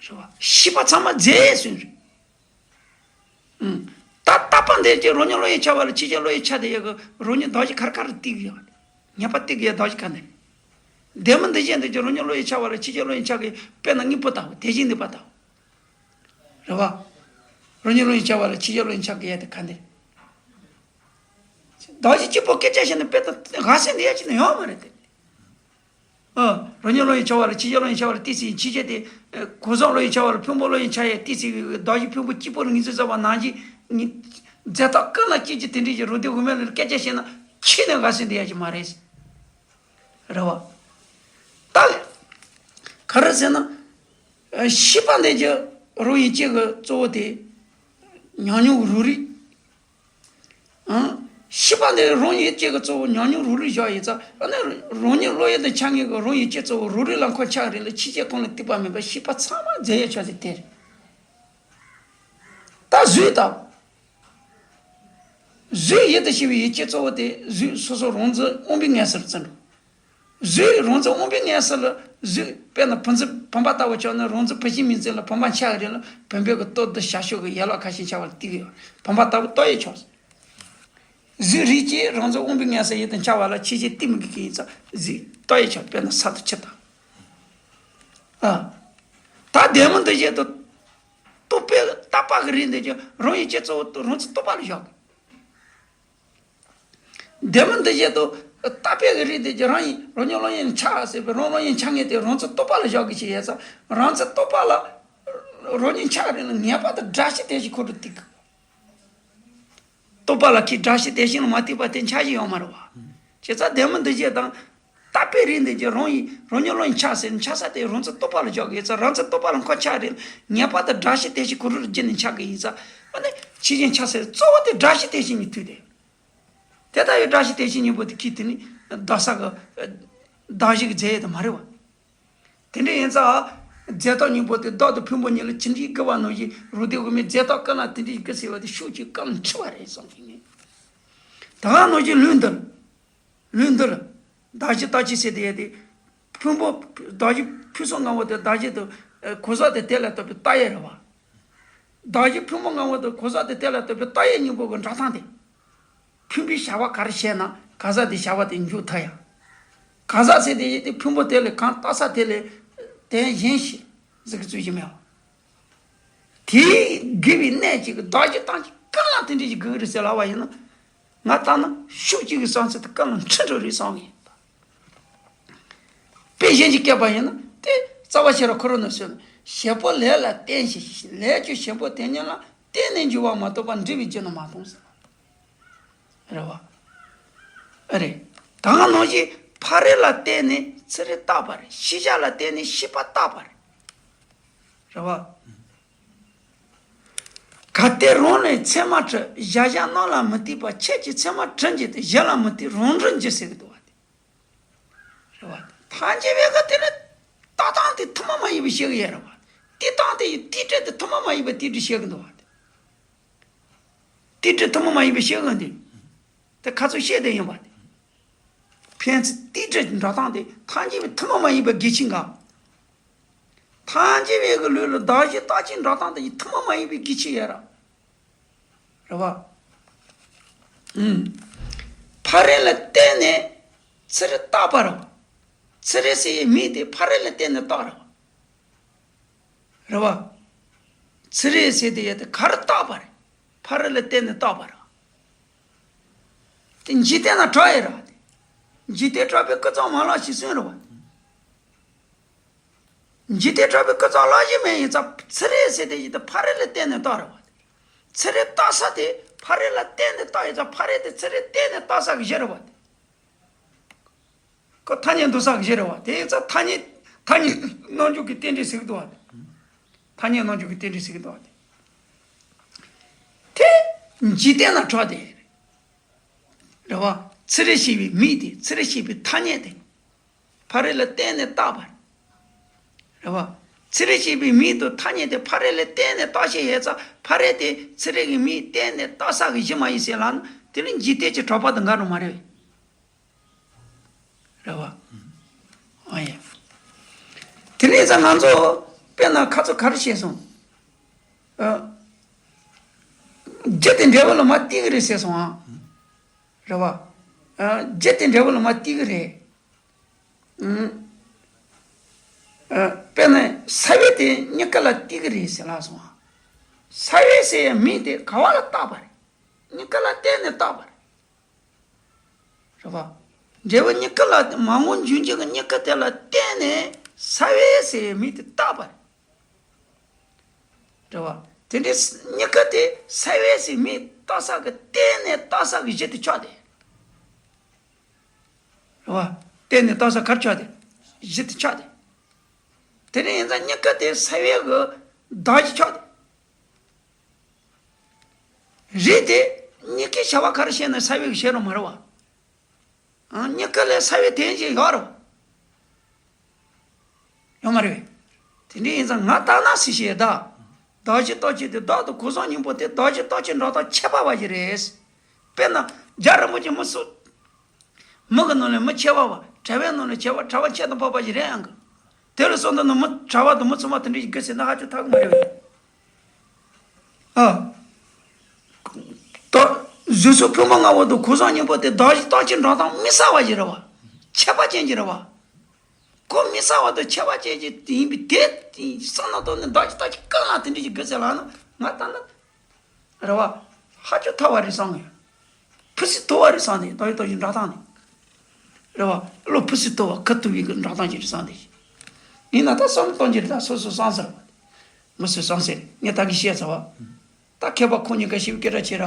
རེད་བ། ཤེས་པ་ཚང་མ་རྫས་ཡས་གསུངས་རེད། ཨང་། ད་བརྟགས་པ་འདི་ཀྱི་རང་ཉིད་བློ་ཡིས་འཆར་བ་ལ་ཕྱི་རྒྱལ་བློ་ཡིས་འཆར་བསྡད་ཡས་གི་རང་ཉིད་བདག་གཞན་ག་རེ་ག་རེ་བརྟགས་ཀྱི་ཡོད། ངེས་པར་བརྟགས་ཀྱི་ཡོད་བདག་གཞན་ག་འདི། ལྡན་མིན་འདུ་བྱེད་འདི་ཀྱི་རང་ཉིད་བློ་ཡིས་འཆར་བ་ལ་ཕྱི་རྒྱལ་བློ་ཡིས་འཆར་གི་དཔེར་ན་དངོས་པོ་ལྟ་བུ་དེ་བཞིན་གནས་པ་ལྟ་བུ། རེད་བ། རང་ཉིད་བློ་ཡིས་འཆར་བ་ལ་ཕྱི་རྒྱལ་བློ་ཡིས་འཆར་གི་ཡོད་དེ་ག་འདི། བདག་གཞན་གཅིག་པོ་སྐད་ཆ་བཤད་ན་དཔེ་དང་དགའ་སེམས་འདི་ཡ་གཅིག་ན་ཡོང་མ་རེད་དེ། ཨ། རང་ཉིད་བློ་ཡིས་འཆར་བ་ལ་ཕྱི་རྒྱལ་བློ་ཡིས་འཆར་བ་ལ་བརྟགས་ཟིན་ཕྱི་རྒྱལ་དེ། ཨ། གོ་ས་བློ་ཡིས་འཆར་བ་ལ་ཕུང་པོ་བློ་ཡིས་འཆར་ཡས་བརྟགས་ཟིན་བདག་གཞན་ཕུང་པོ་གཅིག་པོ་ལ་ངེས་འཛིན་བྱས་པ་ནང་བཞིན་ཉིད། རྫས་བརྟགས་གང་ལ་སྐྱེ་གི་དེ་འདྲའི་གི་རུ་སྡེ་དབུ་མའི་ལུགས་སྐད་ཆ་བཤད་ན་ཁྱེད་ནས་དགའ་སེམས་འདི་ཡ་གཅིག་མ་རེད། རེད་བ། ད། ག་རེ་ཟེར་ན། ཨ། ཤེས་པ་འདི་ཀྱི་རང་ཡིད་ཆེས་ཀྱི་གཙོ་བོ་དེ། ཉམས་མྱོང་རང་རིག་ཨང་། ཤེས་པ་འདི་རང་ཡིད་ཆེས་ཀྱི་གཙོ་བོ་ཉམས་མྱོང་རང་རིག་བཞག་ཡིན་ཙང་ཨ་ནི་རང་ཉིད་བློ་ཡུལ་དུ་འཆར་ངེས་ཀྱི་རང་ཡིད་ཆེས་གཙོ་བོ་རང་རིག་ལ་མཁོ་ཆགས་རེད་ལ་ཕྱི་རྒྱལ་ཁོང་ལ་གཏུགས་པ་མེད་པར་ཤེས་པ་ཚང་མ་རྫས་ཡས་ཆགས་ཟེར་དེ་རེད། ད་གཟུགས་དང་། གཟུགས་ཡིད་དུ་ཤེས་པའི་ཡིད་ཆེས་གཙོ་བོ་དེ་གཟུགས་སོ་སོ་རང་འཛིན་དབང་པོའི་ངོས་སུ་བརྩི་འགྲོ། གཟུགས་རང་འཛིན་དབང་པོའི་ངོས་སུ་ལ་གཟུགས་དཔེར་ན་བུམ་འཛིན་བུམ་པ་ལྟ་བུ་ཆགས་ན་རང་འཛིན་བུ་ཤིང་མིག་འཛིན་ལ་བུམ་པ་འཆར་གི་རེད་ལ་བུམ་པའི་གི་སྟོབས་དང་བྱ་སྤྱོད་ཀྱི་ཡན་ལག་ཁ་ཤས་འཆར་བ་ལ་བརྟགས་ཡོད། བུམ་པ་ལྟ་བུ་བརྟགས་ཡས་ཆོག་གཟུགས་རིག་ཅེས་རང་འཛིན་དབང་པོའི་ངོས་སུ་ཡིད་དུ་འཆར་བ་ལ་ཕྱི་རྒྱལ་བརྟགས་མི་དགོས་ཀྱི་ཡིན་ཙང་གཟུགས་བརྟགས་ཡས་ཆོག་དཔེར་ན་ས་དང་ཆུ་དང་། ཨ། ད་ལྡན་མིན་འདུ་བྱེད་དང་། རྟོག་པས་བརྟགས་པ་གི་རིགས་འདི་ཀྱང་རང་ཡིད་ཆེས་གཙོ་བོ་རང་འཛིན་རྟོག་པ་ལ་བཞག་གི་ལྡན་མིན་འདུ་བྱེད་དང་ ད་དཔེ་གི་རིགས་དེ་གྱི་རང་ཡིན་རང་ཉིད་རང་ཡིན་ཆགས་ཟེར་བའི་རང་རང་ཡིན་ཆགས་ངེས་དེ་རང་ཚོ་རྟོག་པ་ལ་བཞག་གི་ཆེ་ཡས་ཙང་རང་ཚོ་རྟོག་པ་ལ་རང་ཉིད་ཆགས་རེད་ལ་ངེས་པར་དུ་དགྲ་ཤི་དེ་ཞིག་ཁོ་རུ་ཐུག་གི་རྟོག་པ་ལ་ཁྱི་དགྲ་ཤི་དེ་བཞིན་ལ་མ་ཐུག་པ་དེ་འཆར་གཞི་ཡོད་མ་རེད་བ། བྱས་ཙང་བདེན་མི་འདི་བཞིན་དང་། ད་དཔེ་རིགས་འདི་ཀྱི་རང་ཡིན་རང་ཉིད་རང་ཡིན་ཆགས་ཟེར་ནས་ཆགས་ས་དེ་རང་ཚོ་རྟོག་པ་ལ་འཇོག་གི་ཡིན་ཙང་རང་ཚོ་རྟོག་པ་ལ་འཁོར་ཆགས་རེད་ངེས་པར་དུ་དགྲ་ཤི་དེ་ཤི་གུ་རུར་བརྒྱུད་ནས་ཆགས་གི་ཡིན་ཙང་ཨ་ནི་ཕྱི་བཞིན་ཆགས་ཟེར་གཙོ་བོ་དེ་དགྲ་ཤི་དེ་ཤི་གཉིས་ཐུག་དེ། དེ་ལྟ་བུའི་དགྲ་ཤི་དེ་ཤི་གཉིས་པོ་དེ་ཁྱི་དེ་ནི་བདག་ས་གི་བདག་གཞི་གི་རྫས་ཡོད་དུ་མ་རེད་བ། དེ་འདྲ་ཡིན་ཙང་། རྫས་རྟགས་གཉིས་པོ་དེ་བདག་དང་ཕུང་པོ་གཉིས་ལ་ཅི་འདྲའི་དགེ་བ་ནང་བཞིན་རུ་དེ་དབུ་མའི་རྫས་རྟགས་ཀུན་ལ་དེ་འདྲའི་དགེ་ཟེར་བ་དེ་ཤུགས་ཀྱིས་ཀུན་ལ་འཁྲི་བ་རེད་བསམ་གྱི་ངས། ད་ག་ནང་བཞིན་ལུས་འདི་ལ། ལུས་འདི་ལ། བདག་གཞི་རྟག་གཅིག་ཟེར་དེ་ཡོད་དེ། ཕུང་པོ། བདག་གཞི་ཕུང་སོགས་ལྔ་པོ་དེ་བདག་གཞི་དང་། གོ་ས་དེ་དེ་ལ་ལྟོས་པའི་རྟགས་ཡོད་རེད་བ། བདག་གཞི་ཕུང་པོ་ལྔ་པོ་དང་གོ་ས་དེ་དེ་ལ་ལྟོས་པའི་རྟགས་ཡོད་གཉིས་པོ་གི་འགྲོ་སྟངས་དེ། ཕུང་པོའི་བྱ་བ་ག་རེ་བྱས་ན་ག་ས་དེ་བྱ་བ་དེ་མཇུག་མཐའ་ཡང་། ག་ས་ཟེར་དེ་ཡིན་ཏེ་ཕུང་པོ་དེ་ལས་གང་རྟགས་ས་དེ་ལས་དེ་གཞན་ཞིག་ཟེར་གི་ཚུལ་ཞིག་མེད་པ། དེའི་དགེ་བའི་གནས་གཅིག་གི་བདག་གཞི་རྟག་གཅིག་ཀུན་ལ་དེ་འདྲ་ཞིག་དགོས་ཀྱི་རེད་ཟེར་ལབ་པ་ཡིན་ན། ང་ལྟར་ན་ཤུགས་གཅིག་གི་བསམ་ཚུལ་དེ་ཀུན་ལ་འཁྲི་འགྲོ་རེད་བསམ་གི་ཡིན། དཔེ་གཞན་གྱིས་བཀལ་པ་ཡིན་ན་དེ་རྩ་བ་ཤེས་རབ་འཁོར་ལོ་ན་གསུངས་ནས་བྱེད་པོ་ལས་ལ་བརྟེན་ཞིང་ལས་ཀྱི་བྱེད་པོ་དེ་ཉིད་ལ་བརྟེན་ནས་འབྱུང་བ་མ་གཏོགས་པ་འབྲས་བུའི་རྒྱུ་ནི་མ་མཐོང་ཟེར། རེད་བ། ཨ་རེད། ད་ག་ནང་བཞིན་ཕ་རོལ་ལ་བརྟེན་ནས་ཚུལ་རིག་བརྟག་པ་རེད། ཤེས་བྱ་ལ་བརྟེན་ནས་ཤེས་པ་བརྟག་པ་རེད། རེད་བ། གལ་ཏེ་རང་ལས་མཚན་མ་གྲུབ། གཞལ་བྱ་རྣམས་ལ་མི་ལྟོས་པ། ཁྱེད་ཀྱི་མཚན་མ་གྲུབ་འགྱུར་ཏེ། གཞན་ལ་མི་ལྟོས་རང་གྲུབ་འགྱུར་ཟེར་གི་འདུག་བ་དེ། རེད་བ། ཐལ་འགྱུར་བའི་གི་དེ་ནི་ལྟ་སྟངས་དེ་ཐུན་མོང་མ་ཡིན་པའི་ཤེས་གི་ཡོད་རེད་བ། དེ་སྟངས་དེ་ཡི་དེ་འདྲ་དེ་ཐུན་མོང་མ་ཡིན་པའི་དེ་འདྲ་ཤེས་གི་འདུག་བ་དེ། དེ་འདྲ་ཐུན་མོང་མ་ཡིན་པའི་ཤེས་གི་འདི། དེ་ཁ་ཚུར་བཤད་དེ་ཡིན་བ་དེ། ཕན་ཚུན་དེ་འདྲ་འགྲོ་སྟངས་དེ་ཐལ་འགྱུར་བའི་ཐུན་མོང་མ་ཡིན་པའི་གི་ཆིང་ག་ཐལ་འགྱུར་བའི་གི་ལུས་ལ་བདག་གཞི་རྟག་གཅིག་འགྲོ་སྟངས་དེ་ཡི་ཐུན་མོང་མ་ཡིན་པའི་གི་ཆིང་ཡོད་ར། རེད་བ། ཨུམ། ཕ་རོལ་ལ་བརྟེན་ནས་ཚུལ་རིག་བརྟག་པ་རེད་བ། ཚུལ་རིག་ཟེར་ཡའི་མིང་དེ་ཕ་རོལ་ལ་བརྟེན་ནས་བརྟག་རེད་བ། རེད་བ། ཚུལ་རིག་ཟེར་དེ་ཡ་དེ་ག་རེ་བརྟག་པ་རེད། ཕ་རོལ་ལ་བརྟེན་ནས་བརྟག་པ་རེད་བ། དེ་འཇིག་རྟེན་ན་གྲགས་ཡོད་རེད་བ་དེ། འཇིག་རྟེན་གྲགས་པའི་ཀུན་རྫོབ་མ་ལག་ཞིག་གསུངས་རེད་བ། འཇིག་རྟེན་གྲགས་པའི་ཀུན་རྫོབ་ལག་ཞིག་མེད་ཡིན་ཙང་ཚུལ་རིག་ཟེར་དེ་ཡི་དེ་ཕ་རོལ་ལ་བརྟེན་ནས་བརྟག་རེད་བ། ཚུལ་རིག་བརྟག་ས་དེ་ཕ་རོལ་ལ་བརྟེན་ནས་བརྟག་ཡིན་ཙང་ཕ་རོལ་དེ་ཚུལ་རིག་བརྟེན་ནས་བརྟག་ས་གི་གཞི་རེད་བ། ཁོ་ཐ་སྙད་འདོགས་ས་གི་གཞི་རེད་བ། དེ་ཡིན་ཙང་ཐ་སྙད་ཐ་སྙད་རྣམ་འཇོག་གི་རྟེན་འབྲེལ་ཟེར་གི་འདུག་བ། ཐ་སྙད་རྣམ་འཇོག་གི་རྟེན་འབྲེལ་ཟེར་གི་འདུག་བ། དེ་འཇིག་རྟེན་ན་གྲགས་དེ་རེད་བ། ཚུལ་རིག་ཞེས་པའི་མིང་དེ་ཚུལ་རིག་ཞེས་པའི་ཐ་སྙད་དེ། ཕ་རོལ་ལ་བརྟེན་ནས་བརྟག་པ་རེད་བ། ཚུལ་རིག་ཞེས་པའི་མིང་དང་ཐ་སྙད་དེ་ཕ་རོལ་ལ་བརྟེན་ནས་བརྟག་ཤེས་ཡོད་ཙང་ཕ་རོལ་དེ་ཚུལ་རིག་གི་མིང་བརྟེན་ནས་བརྟག་ས་གི་གཞི་མ་ཡིན་ཟེར་ལབ་ན་དེ་ནི་འཇིག་རྟེན་གྱི་གྲགས་པ་དང་འགལ་རུ་མ་རེད། རེད་བ། ཨ་ཡ། དེ་ནས་ཙང་ང་ཚོ་དཔེར་ན་ཁ་ཚོ་ག་རེ་བཤད་སོང་། ཨ། རྒྱུ་དེ་འབྲས་བུ་ལ་མར་གཏིག་གི་རེད་ཟེར་སོང་ཨ། རེད་བ། ཨ། རྒྱུ་དེ་འབྲས་བུ་ལ་མར་གཏིག་གི་རེད། ཨ། དཔེར་ན་ས་བོན་དེ་མྱུ་གུ་ལ་གཏིག་གི་རེད་ཟེར་ལབ་སོང་ཨ། ས་བོན་ཟེར་ཡ་མིང་དེ་ག་བ་ལ་བཏགས་པ་རེད། མྱུ་གུ་ལ་བརྟེན་ནས་བཏགས་པ་རེད། རེད་བ། འབྲས་བུ་མྱུ་གུ་ལ་མར་ངོ་འབྱུང་འགྱུར་གྱི་མྱུ་གུ་དེ་ལ་བརྟེན་ནས་ས་བོན་ཟེར་ཡའི་མིང་དེ་བཏགས་པ་རེད། རེད་བ། དེ་འདྲའི་མྱུ་གུ་དེ་ས་བོན་ཟེར་མིང་བཏགས་ས་གི་བརྟེན་ནས་བཏགས་ས་གི་གཞི་དེ་ཆགས་ཏེ། རེད་བ། བརྟེན་ནས་བཏགས་ས་གར་ཆགས་ཏེ། གཞི་དེ་ཆགས་ཏེ། དེ་འདྲ་ཡིན་ཙང་མྱུ་གུ་དེ་ས་བོན་གི་བདག་གཞི་ཆགས་ཏེ། རིགས་དེ་མྱུ་གུའི་བྱ་བ་ག་རེ་བྱས་ན་ས་བོན་གྱིས་བྱེད་རུང་མ་རེད་བ། ཨང་། མྱུ་གུ་ལ་ས་བོན་དེ་བཞིན་ཡོད་རེད་བ། ཡོད་མ་རེད་བས། དེ་འདྲ་ཡིན་ཙང་ང་ལྟར་ན་སྲིད་ཞེས་གདའ། བདག་གཞི་རྟག་གཅིག་དེ་བདག་དང་གོས་བཟང་གཉིས་པོ་དེ་བདག་གཞི་རྟག་གཅིག་འགྲོ་སྟངས་ཁྱད་པར་བ་ཞིག་རེད། དཔེར་ན་རྒྱལ་རིན་པོ་ཆེ་མི་སུ། མི་གི་ནང་ནས་མི་ཁྱད་པར་བ། གྲྭ་བའི་ནང་ནས་ཁྱད་པར་གྲྭ་བ་ཁྱད་དུ་འཕགས་པ་ཞིག་རེད་ཨང་གི། དེ་ལ་སོང་དུས་ནི་མི་གྲྭ་བ་དང་མི་ཚང་མ་དེ་འདྲ་ཞིག་དགོས་ཟེར་ན་ཧ་ཅང་ཐག་གི་མ་རེད་བས། ཨ། ད་གཟུགས་སོགས་ཕུང་པོ་ལྔ་པོ་དང་གོས་བཟང་གཉིས་པོ་དེ་བདག་གཞི་རྟག་གཅིག་འགྲོ་སྟངས་མི་གསལ་བ་ཞིག་རེད་བ། ཁྱད་པར་ཅན་ཞིག་རེད་བ། ཁོ་མི་གསལ་བ་དང་ཁྱད་པར་ཅན་ཞིག་ཡིན་པའི་དེ་བསམ་བློ་གཏོང་ནས་བདག་གཞི་རྟག་གཅིག་གང་ལ་དེ་འདྲ་ཞིག་དགོས་ཟེར་ལབ་ན་ང་ལྟར་ན། རེད་བ། ཧ་ཅང་ཐལ་བ་རེད་བསམ་གི། ཕུ་སི་ཐོ་བ་རེད་བསམ་ནས་བདག་གཞི་རྟག་གཅིག་འགྲོ་སྟངས་ནི། རེད་བ། བློ་ཕུན་སུམ་ཚོགས་པ་ཁུར་ཐུབ་པའི་གི་འགྲོ་སྟངས་ཅིག་རེད་བསམ་དེ། ཡིན་ན་ད་བསམ་བློ་གཏོང་རྒྱུ་རེད། ད་སོ་སོ་བསམ་ཟེར་བ། མི་སུ་བསམ་ཟེར་ངས་ད་གི་བཤད་ཚར་བ། ད་མཁས་པ་ཁོང་གཉིས་ཀ་ཞིབ་སྐད་གྲགས་ཆེ་ར།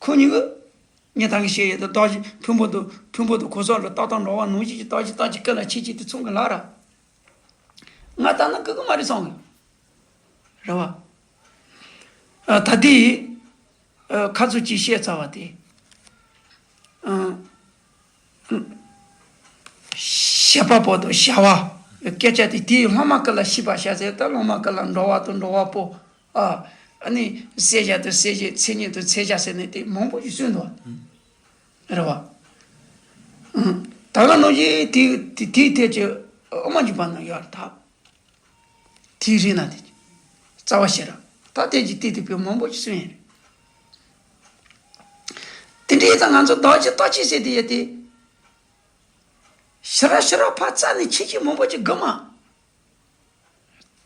ཁོང་གཉིས་ཀྱིས་ངས་ད་གི་བཤད་ཡོད་དོ། བདག་གཞན་ཕུང་པོ་དང་ཕུང་པོ་དང་གོས་ཚོགས་ལ་ལྟ་སྟངས་འགྲོ་བ་ནང་བཞིན་གྱི་བདག་གཞན་བརྟག་ཅིང་དཀའ་ལ་ཆེ་ཆེ་དེ་མཚུངས་ཀྱི་ལ་ར། ང་ལྟ་ན་དགའ་གི་མ་རེད་བསམ་གི། རེད་བ། ཨ། ད་དེ། ཨ། ཁ་ཚུར་གཅིག་བཤད་ཚར་བ་དེ། ཨ། བྱེད་པ་པོ་དང་བྱ་བ། སྐད་ཆ་དེ་དེའི་སློབ་མ་སྐུ་ལ་ཤེས་པར་བྱ་ཟེར། ད་སློབ་མ་སྐུ་ལ་འགྲོ་བ་དང་འགྲོ་བ་པོ། ཨ། ཨ་ནི་བསལ་བྱ་དང་བསལ་བྱེད། མཚན་ཉིད་དང་མཚན་བྱ་ཟེར་ནས་དེ་མང་པོ་ཞིག་གསུངས་འདུག་རེད་བ། ཨང་། ད་ག་ནང་བཞིན་དེ་དེ་དེའི་ཐད་ཀྱི་དབུ་མ་འཇུག་པ་ན་ཡོད་རེད་ད། དེའི་རིགས་ན་དེ་རྩ་བ་ཤེས་ར། ད་དེ་ཀྱི་དེ་དེ་བོད་མང་པོ་ཞིག་གསུངས་ཡོད་རེད། དེ་འདྲའི་ད་ང་ཚོ་བདག་གཞན་བརྟག་ཅིང་ཟེར་དེ་ཡོད་དེ། ཞེ་དྲག་ཞེ་དྲག་ཕར་རྩ་ནས་ཁྱད་ཆོས་མང་པོ་ཅིག་དགོས་མ།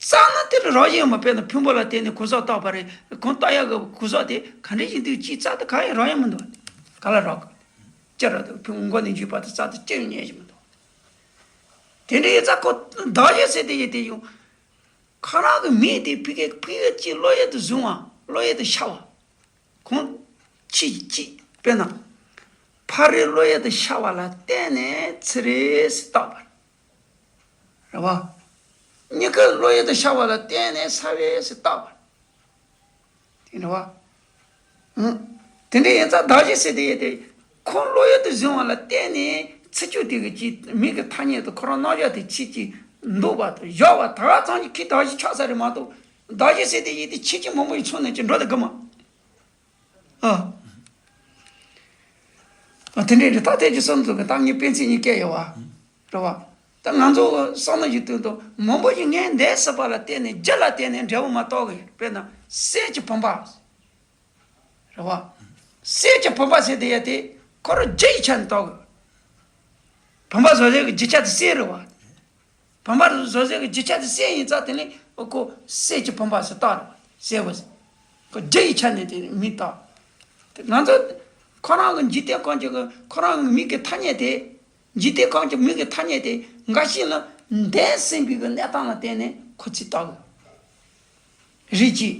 རྩ་ན་དེ་ལ་རང་བཞིན་མ། དཔེར་ན་ཕུང་པོ་ལ་བརྟེན་ནས་གོས་ཚོགས་བཏགས་པ་རེད། གང་བཏགས་ཡག་གི་གོས་ཚོགས་དེ་ག་འདྲ་ཞིག་འདུག་ཅིག་རྩ་དེ་གང་ཡང་རང་ཡང་མི་འདུག་ག་ལ་རག་གི། ཅི་ར་དང་ཕུང་མགོ་ནས་འཇུས་པ་དེ་རྩ་དེ་ཅི་ཡང་རྙེད་ཀྱི་མི་འདུག་དེ་འདྲ་ཡིན་ཙང་ཁོ་བདག་གཞན་ཟེར་དེ་ཡིན་དེ་ཡང་། ཁོ་རང་གི་མིག་དེ་ཕི་གེ་ཕི་གེ་ཅིག་བློ་ཡུལ་དུ་བཟུང་བ། བློ་ཡུལ་དུ་ཤར་བ། གང་ཅི་ཅི། དཔེར་ན། ཕ་རོལ་བློ་ཡུལ་དུ་ཤར་བ་ལ་བརྟེན་ནས་ཚུར་རེ་སུ་བཏགས་པ་རེད་བ། མྱུ་གུ་བློ་ཡུལ་དུ་ཤར་བ་ལ་བརྟེན་ནས་ས་རེ་སུ་བཏགས་པ་རེད། དེ་འདྲ་བ། ཨང་། དེ་འདྲ་ཡིན་ཙང་བདག་གཞན་ཟེར་དེ་ཡོད་དེ། ཁོ་བློ་ཡུལ་དུ་བཟུང་བ་ལ་བརྟེན་ནས་ཚུར་ཅིག་དེ་གི་ཅིག་མིག་གི་ཐ་སྙད་དུ་ཁོ་རང་རྣམ་གཞག་དེ་ཕྱིར་ཅིག་འདོགས་པ་དང་བཞག་པ་ད་ག་ཙམ་གྱིས་ཁོ་བདག་གཞན་ཆགས་ས་རེད་མ་གཏོགས། བདག་གཞན་ཟེར་དེ་ཡོད་དེ་ཁྱད་ཆོས་མང་པོ་ཡི་ཚོགས་ནས་ཅིག་འགྲོ་དེ་དགོས་མ། ཨ། ཨ། དེ་འདྲའི་རི་དྭགས་དེ་ཅིག་གསུམ་དུ་གི་ད་ངས་དཔེ་མཚོན་གཉིས་བཀལ་ཡོད་བ། རེད་བ། ད་ང་ཚོ་བསམ་བློ་ཞིག་བཏོན་དུས་མང་པོ་ཞིག་ངས་འདས་ཟིན་པ་ལ་བརྟེན་ནས་རྒྱུ་ལ་བརྟེན་ནས་འབྲས་བུ་མ་རྟོགས་གི། དཔེར་ན་སད་ཀྱི་བུམ་པ། རེད་བ། སད་ཀྱི་བུམ་པ་ཟེར་དེ་ཡ་དེ་ཁོ་རང་རྒྱུ་ཡི་ཆ་ནས་རྟོགས་གི། བུམ་པ་བཟོ་ཟེར་གི་རྒྱུ་ཆ་དེ་སད་རེད་བ། བུམ་པ་བཟོ་ཟེར་གི་རྒྱུ་ཆ་དེ་སད་ཡིན་ཙང་དེ་ནི་ཁོ་སད་ཀྱི་བུམ་པ་ཟེར་བཏགས་རེད་བ། སད་བ་ཟེར། ཁོ་རྒྱུ་ཡི་ཆ་ནས་དེ་མི་རྟོགས། དེ་ང་ཚོ་ཁོ་རང་གི་འཇིག་རྟེན་ཁམས་ཀྱི་ཁོ་རང་གི་མིག་གི་ཐ་སྙད་དེ། འཇིག་རྟེན་ཁམས་ཀྱི་མིག་གི་ཐ་སྙད་དེ་འགའ་ཞིག་ལ་འདས་ཟིན་པའི་གི་གནས་སྟངས་ལ་བརྟེན་ནས་ཁོ་ཚིག་བཏགས་གི། རིགས་གཅིག་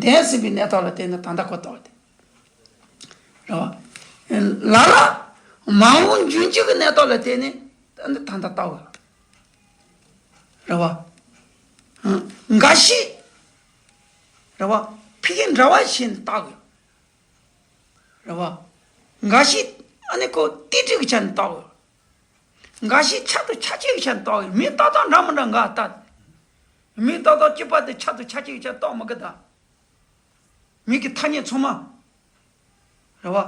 འདས་ཟིན་པའི་གནས་སྟངས་ལ་བརྟེན་ནས་ད་ལྟ་ཁོ་བཏགས་ཏེ། རེད་བ། ལ་ལ་མ་འོངས་འབྱུང་འགྱུར་གྱི་གནས་སྟངས་ལ་བརྟེན་ནས་ད་ལྟ་བཏགས་གི། རེད་བ། འགའ་ཞིག་རེད་བ། ཕ་གི་འདྲ་བ་བྱས་ནས་བཏགས་གི། རེད་བ། འགའ་ཞིག་ཨ་ནི་ཁོ་རྟེན་འབྲེལ་གྱི་ཆ་ནས་བཏགས་གི། འགའ་ཞིག་ཆ་དང་ཆ་ཅན་གྱི་ཆ་ནས་བཏགས་གི། མིང་བཏགས་སྟངས་འདྲ་མི་འདྲ་འགའ་བཏགས། མིང་བཏགས་སྟངས་གཅིག་པ་དེ་ཆ་དང་ཆ་ཅན་གྱི་ཆ་བཏགས་མི་དགོས་ད། མིང་གི་ཐ་སྙད་ཚང་མ། རེད་བ།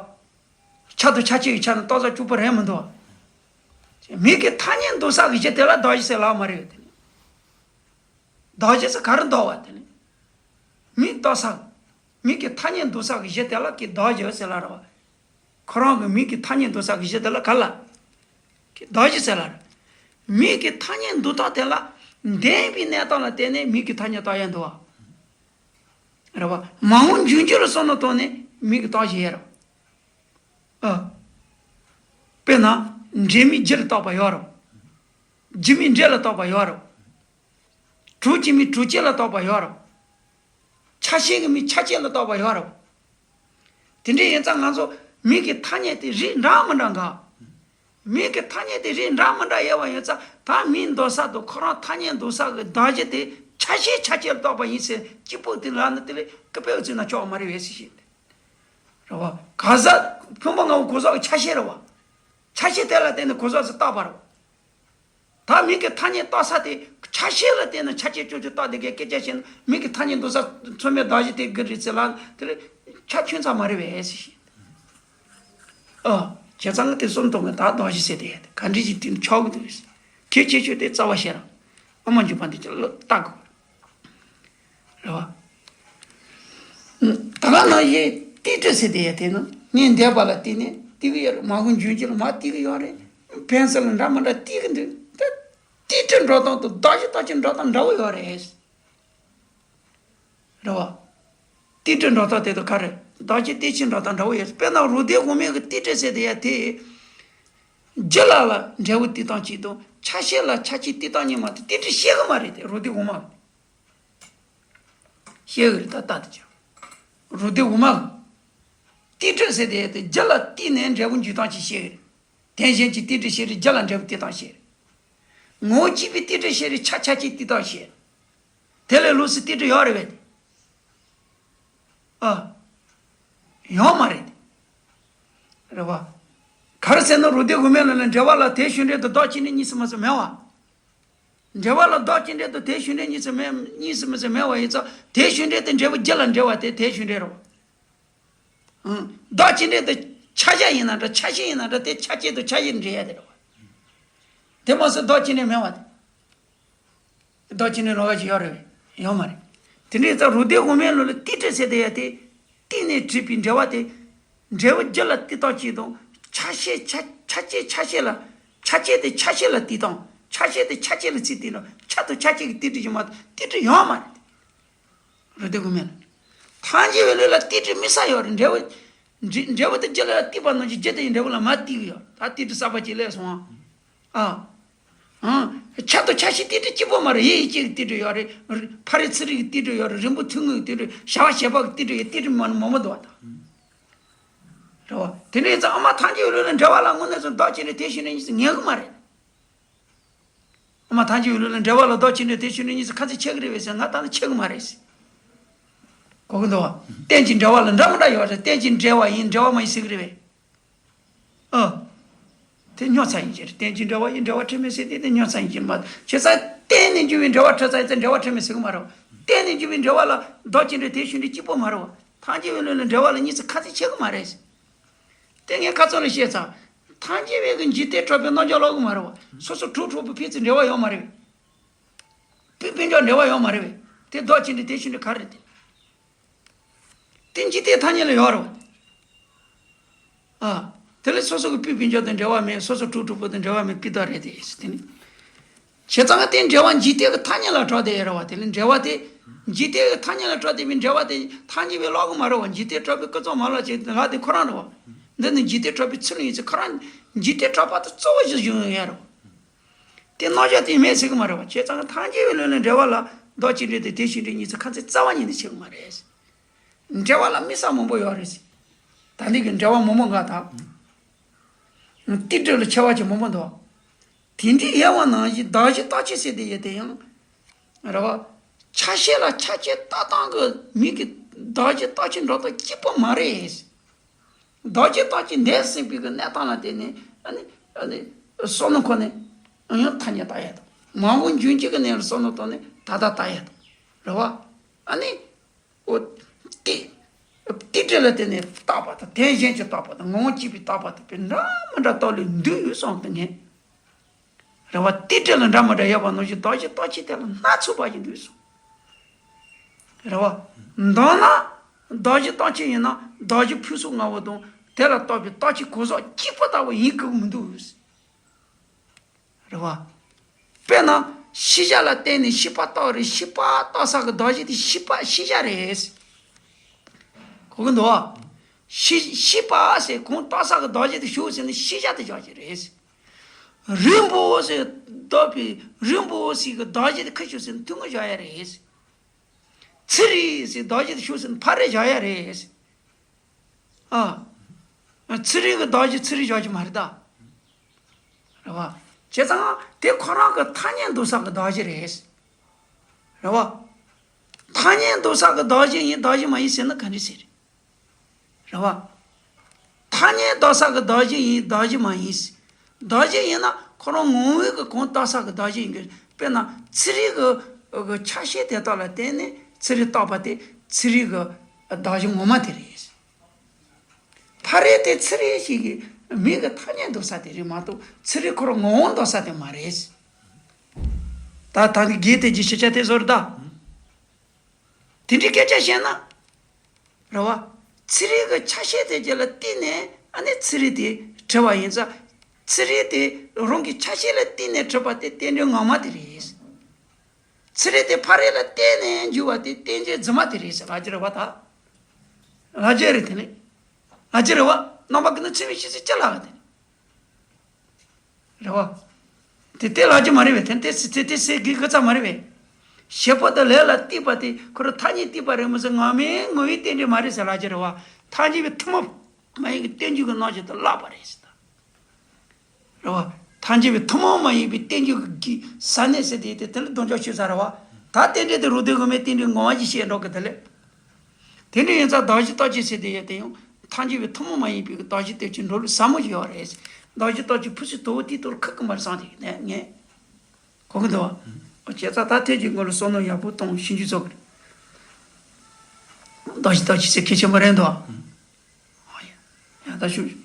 ཆ་དང་ཆ་ཅན་གྱི་ཆ་ནས་བཏགས་ས་གཅིག་པ་རེད་མི་འདུག་བ། མིང་གི་ཐ་སྙད་འདོགས་ས་གི་གཞི་དེ་ལ་བདག་གཞན་ཟེར་ལབ་མ་རེད་དེ། བདག་གཞན་ཟེར་ག་རེ་འདོགས་པ་དེ་ནི། མིང་བཏགས་ས། མིང་གི་ཐ་སྙད་འདོགས་ས་གི་གཞི་དེ་ལ་གི་བདག་གཞན་ཟེར་ལབ་རེད་བ། ཁོ་རང་གི་མིང་གི་ཐ་སྙད་འདོགས་ས་གི་གཞི་དེ་ལ་ག་ལ། གི་བདག་གཞན་ཟེར་ལབ་རེད། མིང་གི་ཐ་སྙད་འདོགས་སྟངས་དེ་ལ་ལྡན་པའི་གནས་སྟངས་ལ་བརྟེན་ནས་མིང་གི་ཐ་སྙད་བཏགས་ཡ་འདུག་བ། རེད་བ། མ་འོངས་འབྱུང་འགྱུར་ལ་བསམ་བློ་བཏང་ནས་མིང་གི་བཏགས་བཞག་ཡ་རེད། ཨ། དཔེར་ན། འབྲེལ་མེད་རྒྱུ་ལ་བཏགས་པ་ཡོད་རེད། རྒྱུ་མེད་འབྲེལ་ལ་བཏགས་པ་ཡོད་རེད། གྲུབ་ཀྱི་མེད་གྲུབ་བྱེད་ལ་བཏགས་པ་ཡོད་རེད། ཆ་ཤས་ཀྱི་མེད་ཆ་ཅན་ལ་བཏགས་པ་ཡོད་རེད། དེ་འདྲ་ཡིན་ཙང་ང་ཚོ་མིང་གི་ཐ་སྙད་དེ་རིགས་འདྲ་མི་འདྲ་འགའ། མིང་གི་ཐ་སྙད་དེ་རིགས་འདྲ་མི་འདྲ་ཡོད་པ་ཡིན་ཙང་ད་མིང་འདོགས་ས་དང་ཁོ་རང་ཐ་སྙད་འདོགས་ས་གི་བདག་གཞན་དེ་ཆ་ཤས་ཆ་ཅན་ལ་བཏགས་པ་ཡིན་ཟེར་གཅིག་པོ་དེ་ལབ་ན་དེ་ལས་སྐུ་པའི་ཚུལ་ན་ཆོག་མ་རེད་པས་ཟེར་བཤད་དེ། རེད་བ། ག་ས་ཕུང་པོ་ལྔ་པོ་གོས་ཚོགས་ཀྱི་ཆ་ཤས་རེད་བ། ཆ་ཤས་དེ་ལ་བརྟེན་ནས་གོས་ཚོགས་སུ་བཏགས་པ་རེད་བ། ད་མིང་གི་ཐ་སྙད་བཏགས་ས་དེ་ཆ་ཤས་ལ་བརྟེན་ནས་ཆ་ཤས་ཅོ་ཅོ་བཏགས་དེ་གའི་སྐད་ཆ་བཤད་ན་མིང་གི་ཐ་སྙད་འདོགས་ས་ཚང་མའི་བདག་གཞན་དེ་གི་རེད་ཟེར་ལ་དེ་ལས་ཆ་ཁྱོད་ཚང་མ་རེད་པས་ཟེར་བཤད། ཨ། བྱས་ཙང་དེ་གསུམ་དང་གི་ད་བདག་གཞན་ཟེར་དེ་ག་འདྲ་ཞིག་དེ་ཆོག་གི་འདུག་ཟེར། གལ་ཆེ་ཤོས་དེ་རྩ་བ་ཤེས་རང་། ཨ་མ་འཇུག་པ་འདི་ཅི་ལ་བལྟ་དགོས། རེད་བ། ད་ག་ནང་བཞིན་ཏིལ་འབྲུ་ཟེར་དེ་ཡ་དེ་ནི་ངས་འདས་པ་ལ་བལྟས་ནས་ཏིལ་གི་ཡོད་རེད། མ་འོངས་འབྱུང་འགྱུར་ལ་མ་ཏིལ་གི་ཡོད་རེད། ཕན་ཚུན་ལ་འདྲ་མི་འདྲ་ཏིལ་གི་འདུག་ད་ཏིལ་འབྲུ་འགྲོ་སྟངས་དང་བདག་གཞན་བརྟག་དཔྱད་འགྲོ་སྟངས་འདྲ་བོ་ཡོད་རེད། རེད་བ། ཏིལ་འབྲུ་འགྲོ་སྟངས་དེ་དང་ག་རེ་བདག་གཞན་བརྟག་དཔྱད་འགྲོ་སྟངས་འདྲ་བོ་ཡོད། དཔེར་ན་རུ་སྡེ་དབུ་མའི་གི་ཏིལ་འབྲུ་ཟེར་དེ་ཡ་དེ། རྒྱུ་ལ་ལ་འབྲས་བུ་བསྟི་སྟངས་གཅིག་དང་ཆ་ཤས་ལ་ཆ་ཤས་བསྟི་སྟངས་གཉིས་མ་གཏོགས་ཏིལ་འབྲུ་བཤད་གི་མ་རེད་དེ། རོ་ཏི་འོ་མ་གི་བཤད་གི་རེད། ད་ལྟ་དེ་ཅི་རོ་ཏི་འོ་མ་གི་ཏིལ་འབྲུ་ཟེར་དེ་དེ་རྒྱུ་ལ་བསྟི་ནས་འབྲས་བུ་འཇུག་སྟངས་ཅིག་བཤད་གི་རེད། དེ་བཞིན་གྱི་ཏིལ་འབྲུ་བཤད་རེད། རྒྱུ་ལ་འབྲས་བུ་བསྟི་སྟངས་བཤད་རེད། ངོ་བོ་གཅིག་པའི་ཏིལ་འབྲུ་བཤད་རེད། ཆ་ཆ་གཅིག་བསྟི་སྟངས་བཤད་རེད། དེ་ལས་ལོགས་སུ་ཏིལ་འབྲུ་ཡོད་རེད་པས། ཨ། ཡོད་མ་རེད། རེད་བ། ག་རེ་ཟེར་ན་རོ་ཏི་འོ་མའི་ལུགས་ལ་འབྲེལ་བ་ལ་དེ་ཤུགས་འབྲས་དང་བདག་གཅིག་འབྲས་གཉིས་སུ་མེད་ཟེར་མེད་བ། འབྲེལ་བ་ལ་བདག་གཅིག་འབྲས་དང་དེ་ཤུགས་འབྲས་གཉིས་སུ་མེད། གཉིས་སུ་མེད་ཟེར་མེད་བ་ཡིན་ཙང་དེ་ཤུགས་འབྲས་དེ་འབྲས་བུ་རྒྱུ་ལ་འབྲེལ་བ་དེ་དེ་ཤུགས་འབྲས་རེད་བ། ཨང་། བདག་གཅིག་འབྲས་དེ་ཆ་བཞག་ཡིན་ན་འདྲ་ཆ་ཤས་ཡིན་ན་འདྲ་དེ་ཆ་བཅས་དང་ཆ་བཞག་འབྲེལ་ཡ་དེ་རེད་བ། དེ་མ་ཟད་བདག་གཅིག་འབྲས་མེད་བ་དེ། བདག་གཅིག་འབྲས་ལོགས་ཀ་ཅིག་ཡོད་རེད་པས། ཡོད་མ་རེད། དེ་འདྲའི་ཙང་རོ་ཏི་འོ་མའི་ལུགས་ལ་ཏིལ་འབྲུ་ཟེར་དེ་ཡ་དེ། བསྟི་ནས་བྲིས་པའི་འབྲེལ་བ་དེ། འབྲས་བུ་རྒྱུ་ལ་བསྟི་སྟངས་གཅིག་དང་། ཆ་ཤས་ཆ་ཆ་བཅས་ཆ་ཤས་ལ། ཆ་བཅས་དེ་ཆ་ཤས་ལ་བསྟི་སྟངས། ཆ་ཤས་དེ་ཆ་བཅས་ལ་ཚིག་བསྟི་སྟངས། ཆ་དང་ཆ་བཅས་ཀྱི་ཏིལ་འབྲུ་ཞིག་མ་གཏོགས་ཏིལ་འབྲུ་ཡོད་མ་རེད། རོ་ཏི་འོ་མའི་ལུགས། ཐལ་འགྱུར་བའི་ལུགས་ལ་ཏིལ་འབྲུ་དམིགས་བསལ་ཡོད་རེད། འབྲས་བུ། འབྲས་འབྲས་བུ་དེ་རྒྱུ་ལ་བསྟི་བ་ནང་བཞིན་རྒྱུ་དེ་ཡི་འབྲས་བུ་ལ་མར་བསྟི་གི་ཡོད། ད་ཏིལ་འབྲུ་གསར་པ་ཅིག་སླེབས་སོང་ཨ། ཨ། ཨང་། ཆ་དང་ཆ་ཤས་ཏིལ་འབྲུ་གཅིག་པོ་མ་རེད། ཡེ་ཡིད་ཀྱི་ཏིལ་འབྲུ་ཡོད་རེད། ཕ་རོལ་ཕྱིན་རིག་གི་ཏིལ་འབྲུ་ཡོད་རེད། རིང་པོ་ཐུང་ངུའི་ཏིལ་འབྲུ། བྱ་བ་བྱེད་པ་གི་ཏིལ་འབྲུ་ཡོད། ཏིལ་འབྲུ་མང་མང་པོ་འདུག་བ་ད། རེད་བ། དེ་འདྲའི་ཙང་ཨ་མ་ཐལ་འགྱུར་བའི་ལུགས་ལ་འབྲེལ་བ་ལ་དངོས་གནས་སུ་བདག་གཅིག་འབྲས་དེ་ཤུགས་འབྲས་གཉིས་སུ་ངེས་གི་མ་རེད། ཨ་མ་ཐལ་འགྱུར་བའི་ལུགས་ལ་འབྲེལ་བ་ལ་བདག་གཅིག་འབྲས་དེ་ཤུགས་འབྲས་གཉིས་སུ་ཁ་ཚིག་ཆད་གི་རེད་པས་ཟེར་ན་ད་ནི་ཆད་གི་མ་རེད་ཟེར། གོ་གི་འདུག་བ། རྟེན་གྱི་འབྲེལ་བ་ལ་འདྲ་མི་འདྲ་ཡོད་རེད། རྟེན་གྱི་འབྲེལ་བ་ཡིན་འབྲེལ་བ་མ་ཡིན་ཟེར་གི་རེད་པས། ཨ། དེ་རྙོག་ཚ་ཡིན་གྱི་རེད། རྟེན་གྱི་འབྲེལ་བ་ཡིན་འབྲེལ་བ་འཁྲུལ་མེད་ཟེར་དེ་དེ་རྙོག་ཚ་ཡིན་གྱི་རེད་མ་གཏོགས། བྱས་ཙང་རྟེན་ནས་འབྱུང་བའི་འབྲེལ་བ་འཁྲུལ་ཚར་ཡིན་ཙང་འབྲེལ་བ་འཁྲུལ་མེད་ཟེར་གི་མ་རེད་བ། རྟེན་ནས་འབྱུང་བའི་འབྲེལ་བ་ལ་བདག་གཅིག་འབྲས་དེ་ཤུགས་འབྲས་གཅིག་པོ་མ་རེད་བ། ཐལ་འགྱུར་བའི་ལུགས་ལ་འབྲེལ་བ་ལ་གཉིས་སུ་ཁ་ཚིག་ཆད་གི་མ་རེད་ཟེར། དེ་ངས་ཁ་ཚོན་ལ་བཤད་ཚར། ཐལ་འགྱུར་བའི་གི་འཇིག་རྟེན་གྲགས་པའི་རྣམ་གཞག་ལོག་གི་མ་རེད་བ། སོ་སོ་གྲུབ་གྲུབ་པའི་ཕན་ཚུན་འབྲེལ་བ་ཡོད་མ་རེད་བས། སྤུས་སྤུས་འཇོག་འབྲེལ་བ་ཡོད་མ་རེད་བས། དེ་བདག་གཅིག་འབྲས་དེ་ཤུགས་འབྲས་ག་རེ་རེད་དེ། དེ་འཇིག་རྟེན་ཐ་སྙད་ལ་ཡོད་རེད་བ། ཨ། དེ་ལས་སོ་སོ་གི་སྤུས་སྤུས་འཇོག་དང་འབྲེལ་བ་མེད། སོ་སོ་གྲུབ་གྲུབ་པོ་དང་འབྲེལ་བ་མེད་པའི་བརྡ་རེད་དེ། དེ་ནི། བྱས་ཙང་དེ་འབྲེལ་བ་འཇིག་རྟེན་གྱི་ཐ་སྙད་ལ་གྲགས་བསྡད་ཡོད་རེད་བ། དེ་ལས་འབྲེལ་བ་དེ། འཇིག་རྟེན་གྱི་ཐ་སྙད་ལ་གྲགས་བསྡད་པའི་འབྲེལ་བ་དེ་ཐལ་འགྱུར་བའི་ལོག་གི་མ་རེད་བ། འཇིག་རྟེན་གྲགས་པའི་ཀུན་རྫོབ་མ་ལག་ཅིག་ལག་དེ་ཁོ་རང་རེད་བ། འདི་ནི་འཇིག་རྟེན་གྲགས་པའི་ཚུལ་ཡིན་ཚེ་ཁོ་རང་། འཇིག་རྟེན་གྲགས་པ་དེ་གཙོ་བོ་ཞིག་བཞག་ཡོད་རེད་བ། དེ་རྣམ་གཞག་དེ་མེད་ཟེར་གི་མ་རེད་བ། བྱས་ཙང་ཐལ་འགྱུར་བའི་ལུགས་ལ་འབྲེལ་བ་ལ་བདག་གཅིག་འབྲས་དེ་དེ་ཤུགས་འབྲས་གཉིས་སུ་ཁ་ཚིག་རྩ་བ་ཉིད་ནས་ཆད་གི་མ་རེད། འབྲེལ་བ་ལ་དམིགས་བསལ་མང་པོ་ཡོད་རེད་ཟེར། ད་འདི་གི་འབྲེལ་བ་མང་པོ་འགའ་དང་། ཏིལ་འབྲུ་ལ་ཆེ་བ་ཅིག་མང་པོ་འདུག་དེ་འདྲའི་དབྱེ་བ་ནང་བཞིན་གདགས་གཞི་རྟག་གཅིག་ཟེར་དེ་ཡོད་དེ་ཡང་། རེད་བ། ཆ་ཤས་ལ་ཆ་བཅས་བཏགས་སྟངས་ཀྱི་མིང་གི་གདགས་གཞི་རྟག་གཅིག་འགྲོ་སྟངས་གཅིག་པོ་མ་རེད། གདགས་གཞི་རྟག་གཅིག་འདས་ཟིན་པའི་གི་གནས་སྟངས་ལ་བརྟེན་ནས་ཨ་ནི། ཨ་ནི། བསམ་མནོ་ཁོ་ནས་ཡང་ཐ་སྙད་བཏགས་ཡ་དང་། མ་འོངས་འབྱུང་འགྱུར་གྱི་གནས་ལ་བསམ་མནོ་བཏང་ནས་ད་ལྟ་བཏགས་ཡ་དང་། རེད་བ། ཨ་ནི། འོ། ཏི། ཏིལ་འབྲུ་ལ་བརྟེན་ནས་བཏགས་པ་དང་དེ་གཞན་གྱིས་བཏགས་པ་དང་ངོ་བོ་གཅིག་པས་བཏགས་པ་དང་དཔེ་འདྲ་མི་འདྲ་རྟགས་ལས་འདུས་ཡོད་གསུངས་ཏེ་ངས། རེད་བ། ཏིལ་འབྲུ་ལ་འདྲ་མི་འདྲ་ཡོད་པ་ནང་བཞིན་གདགས་གཞི་རྟག་གཅིག་དེ་ལ་སྣ་ཚོགས་པ་ཞིག་འདུས་སོ། རེད་བ། མདོར་ན། གདགས་གཞི་རྟག་གཅིག་ཡིན་ན་གདགས་གཞི་ཕུན་སུམ་ཚོགས་པ་དང་དེ་ལ་བཏགས་པའི་རྟག་གཅིག་གང་ཟག་གཅིག་པུ་ལྟ་བུ་ཡིན་དགོས་མི་འདུག་རེད་བ། དཔེར་ན་ཤེས་བྱ་ལ་བརྟེན་ནས་ཤེས་པ་རྟག་རེད། ཤེས་པ་རྟག་ས་གི་གདགས་གཞི་དེ་ཤེས་པ་ཤེས་བྱ་རེད། གོ་གི་འདུག་བ། ཤེས་ཤེས་པ་ཟེར་གང་རྟག་ས་གི་གདགས་གཞི་དེ་ཞུགས་ཟེར་ན་ཤེས་བྱ་དེ་བཞག་གི་རེད། རིང་པོ་ཟེར་བཏགས་པའི་རིང་པོ་ཟེར་གི་གདགས་གཞི་དེ་ག་ཞུགས་ཟེར་ན་ཐུང་ངུ་བཞག་ཡ་རེད། ཚེ་རིང་ཟེར་གདགས་གཞི་དེ་ཞུགས་ཟེར་ན་ཕ་རེ་བཞག་ཡ་རེད། ཨ། ཚེ་རིང་གི་གདགས་གཞི་ཚེ་རིང་བཞག་གི་མ་རེད་ད། རེད་བ། བྱས་ཙང་དེ་ཁོ་རང་གི་ཐ་སྙད་འདོགས་ས་གི་གདགས་གཞི་རེད། རེད་བ། ཐ་སྙད་འདོགས་ས་གི་གདགས་གཞི་ཡིན་གདགས་གཞི་མ་ཡིན་ཟེར་ན་ག་འདྲ་ཟེར། རེད་བ། ཐ་སྙད་འདོགས་ས་གི་གདགས་གཞི་ཡིན་གདགས་གཞི་མ་ཡིན་ཟེར། གདགས་གཞི་ཡིན་ན་ཁོ་རང་ངོ་བོའི་གི་གང་རྟག་ས་གི་གདགས་གཞི་ཡིན་དགོས། དཔེར་ན་ཚེ་རིང་གི་གི་ཆ་ཤས་དེ་དག་ལ་བརྟེན་ནས་ཚེ་རིང་བཏགས་པ་དེ་ཚེ་རིང་གི་གདགས་གཞི་ངོ་མ་དེ་རེད། ཕ་རེ་དེ་ཚེ་རིང་ཞིག་གི་མིང་གི་ཐ་སྙད་འདོགས་ས་དེ་རེད་མ་གཏོགས་ཚེ་རིང་ཁོ་རང་ངོ་བོ་འདོགས་ས་དེ་མ་རེད། ད་ད་ནི་རྒན་དེ་གྱི་ཤེས་བྱ་དེ་བཟོ་རེད་ད། དེ་འདྲའི་སྐད་ཆ་བཤད་ན། རེད་བ། ཚེ་རིང་གི་ཆ་ཤས་དེ་རྒྱུ་ལ་བརྟེན་ནས་ཨ་ནི་ཚེ་རིང་དེ་གྲུབ་པ་ཡིན་ཙང་། ཚེ་རིང་དེ་རང་གི་ཆ་ཤས་ལ་བརྟེན་ནས་གྲུབ་པ་དེ་རྟེན་འབྲེལ་ངོ་མ་དེ་རེད། ཚེ་རིང་དེ་ཕ་རོལ་ལ་བརྟེན་ནས་འཇུག་པ་དེ་རྟེན་འབྲེལ་རྫུན་མ་དེ་རེད་ཟེར་ལབ་རྒྱུ་རེད་བ་ད། ལབ་རྒྱུ་རེད་དེ་ནི། ལབ་རྒྱུ་རེད་བ། རྣམ་པ་ཀུན་ཏུ་ཚེ་བའི་ཤེས་ཚུལ་ཅི་ལབ་པ་དེ་ནི། རེད་བ། དེ་དེ་ལབ་རྒྱུ་མ་རེད་པས། དེ་དེ་དེ་དེ་ཟེར་གི་གི་ཙམ་མ་རེད་པས། བྱེད་པ་དང་ལས་ལ་གཏད་པ་དེ་ཁོ་རང་ཐ་སྙད་གཏད་པ་རེད་མ་ཟད་ངོ་མའི་ངོ་བོའི་རྟེན་འབྲེལ་མ་རེད་ཟེར་ལབ་རྒྱུ་རེད་བ། ཐལ་འགྱུར་བའི་ཐུན་མོང་མ་ཡིན་གྱི་རྟེན་འབྱུང་གི་རྣམ་གཞག་དེ་བརླག་པ་རེད་ཟེར་ད། རེད་བ། ཐལ་འགྱུར་བའི་ཐུན་མོང་མ་ཡིན་པའི་རྟེན་འབྱུང་གི་ཟ་ནས་ཟེར་དེ་དེ་དེ་ལ་དོན་འཇོག་ཆོད་ས་རེད་བ། ད་རྟེན་འབྲེལ་དེ་རོ་དེ་དབུ་མའི་རྟེན་འབྲེལ་ངོ་མ་ཞིག་བཤད་འགྲོ་གི་དེ་ལས། དེ་འདྲ་ཡིན་ཙང་གདགས་གཞི་རྟག་གཅིག་ཟེར་དེ་ཡོད་དེ་ཡང་ཐལ་འགྱུར་བའི་ཐུན་མོང་མ་ཡིན་པའི་གདགས་གཞི་སྟོབས་ཀྱིས་འགྲོ་ལུགས་ཟབ་མོ་ཞིག་ཡོད་རེད། གདགས་གཞི་རྟག་གཅིག་ཕུན་སུམ་ཚོགས་པོ་དེའི་ཐོག་ཁུག་གི་མ་རེད་བསམ་གྱི་ནས་ངས་གོ་གི་འདུག་བ། བྱས་ཙང་ད་ཐལ་འགྱུར་ངོ་ལ་བསམ་མནོ་ཡག་པོ་གཏོང་ཞིབ་འཇུག་ཚོགས་ཀྱི་གདགས་གཞི་རྟག་གཅིག་ཟེར་གལ་ཆེན་པོ་རེད་འདུག་བ། ཡ་ད་ཞུ།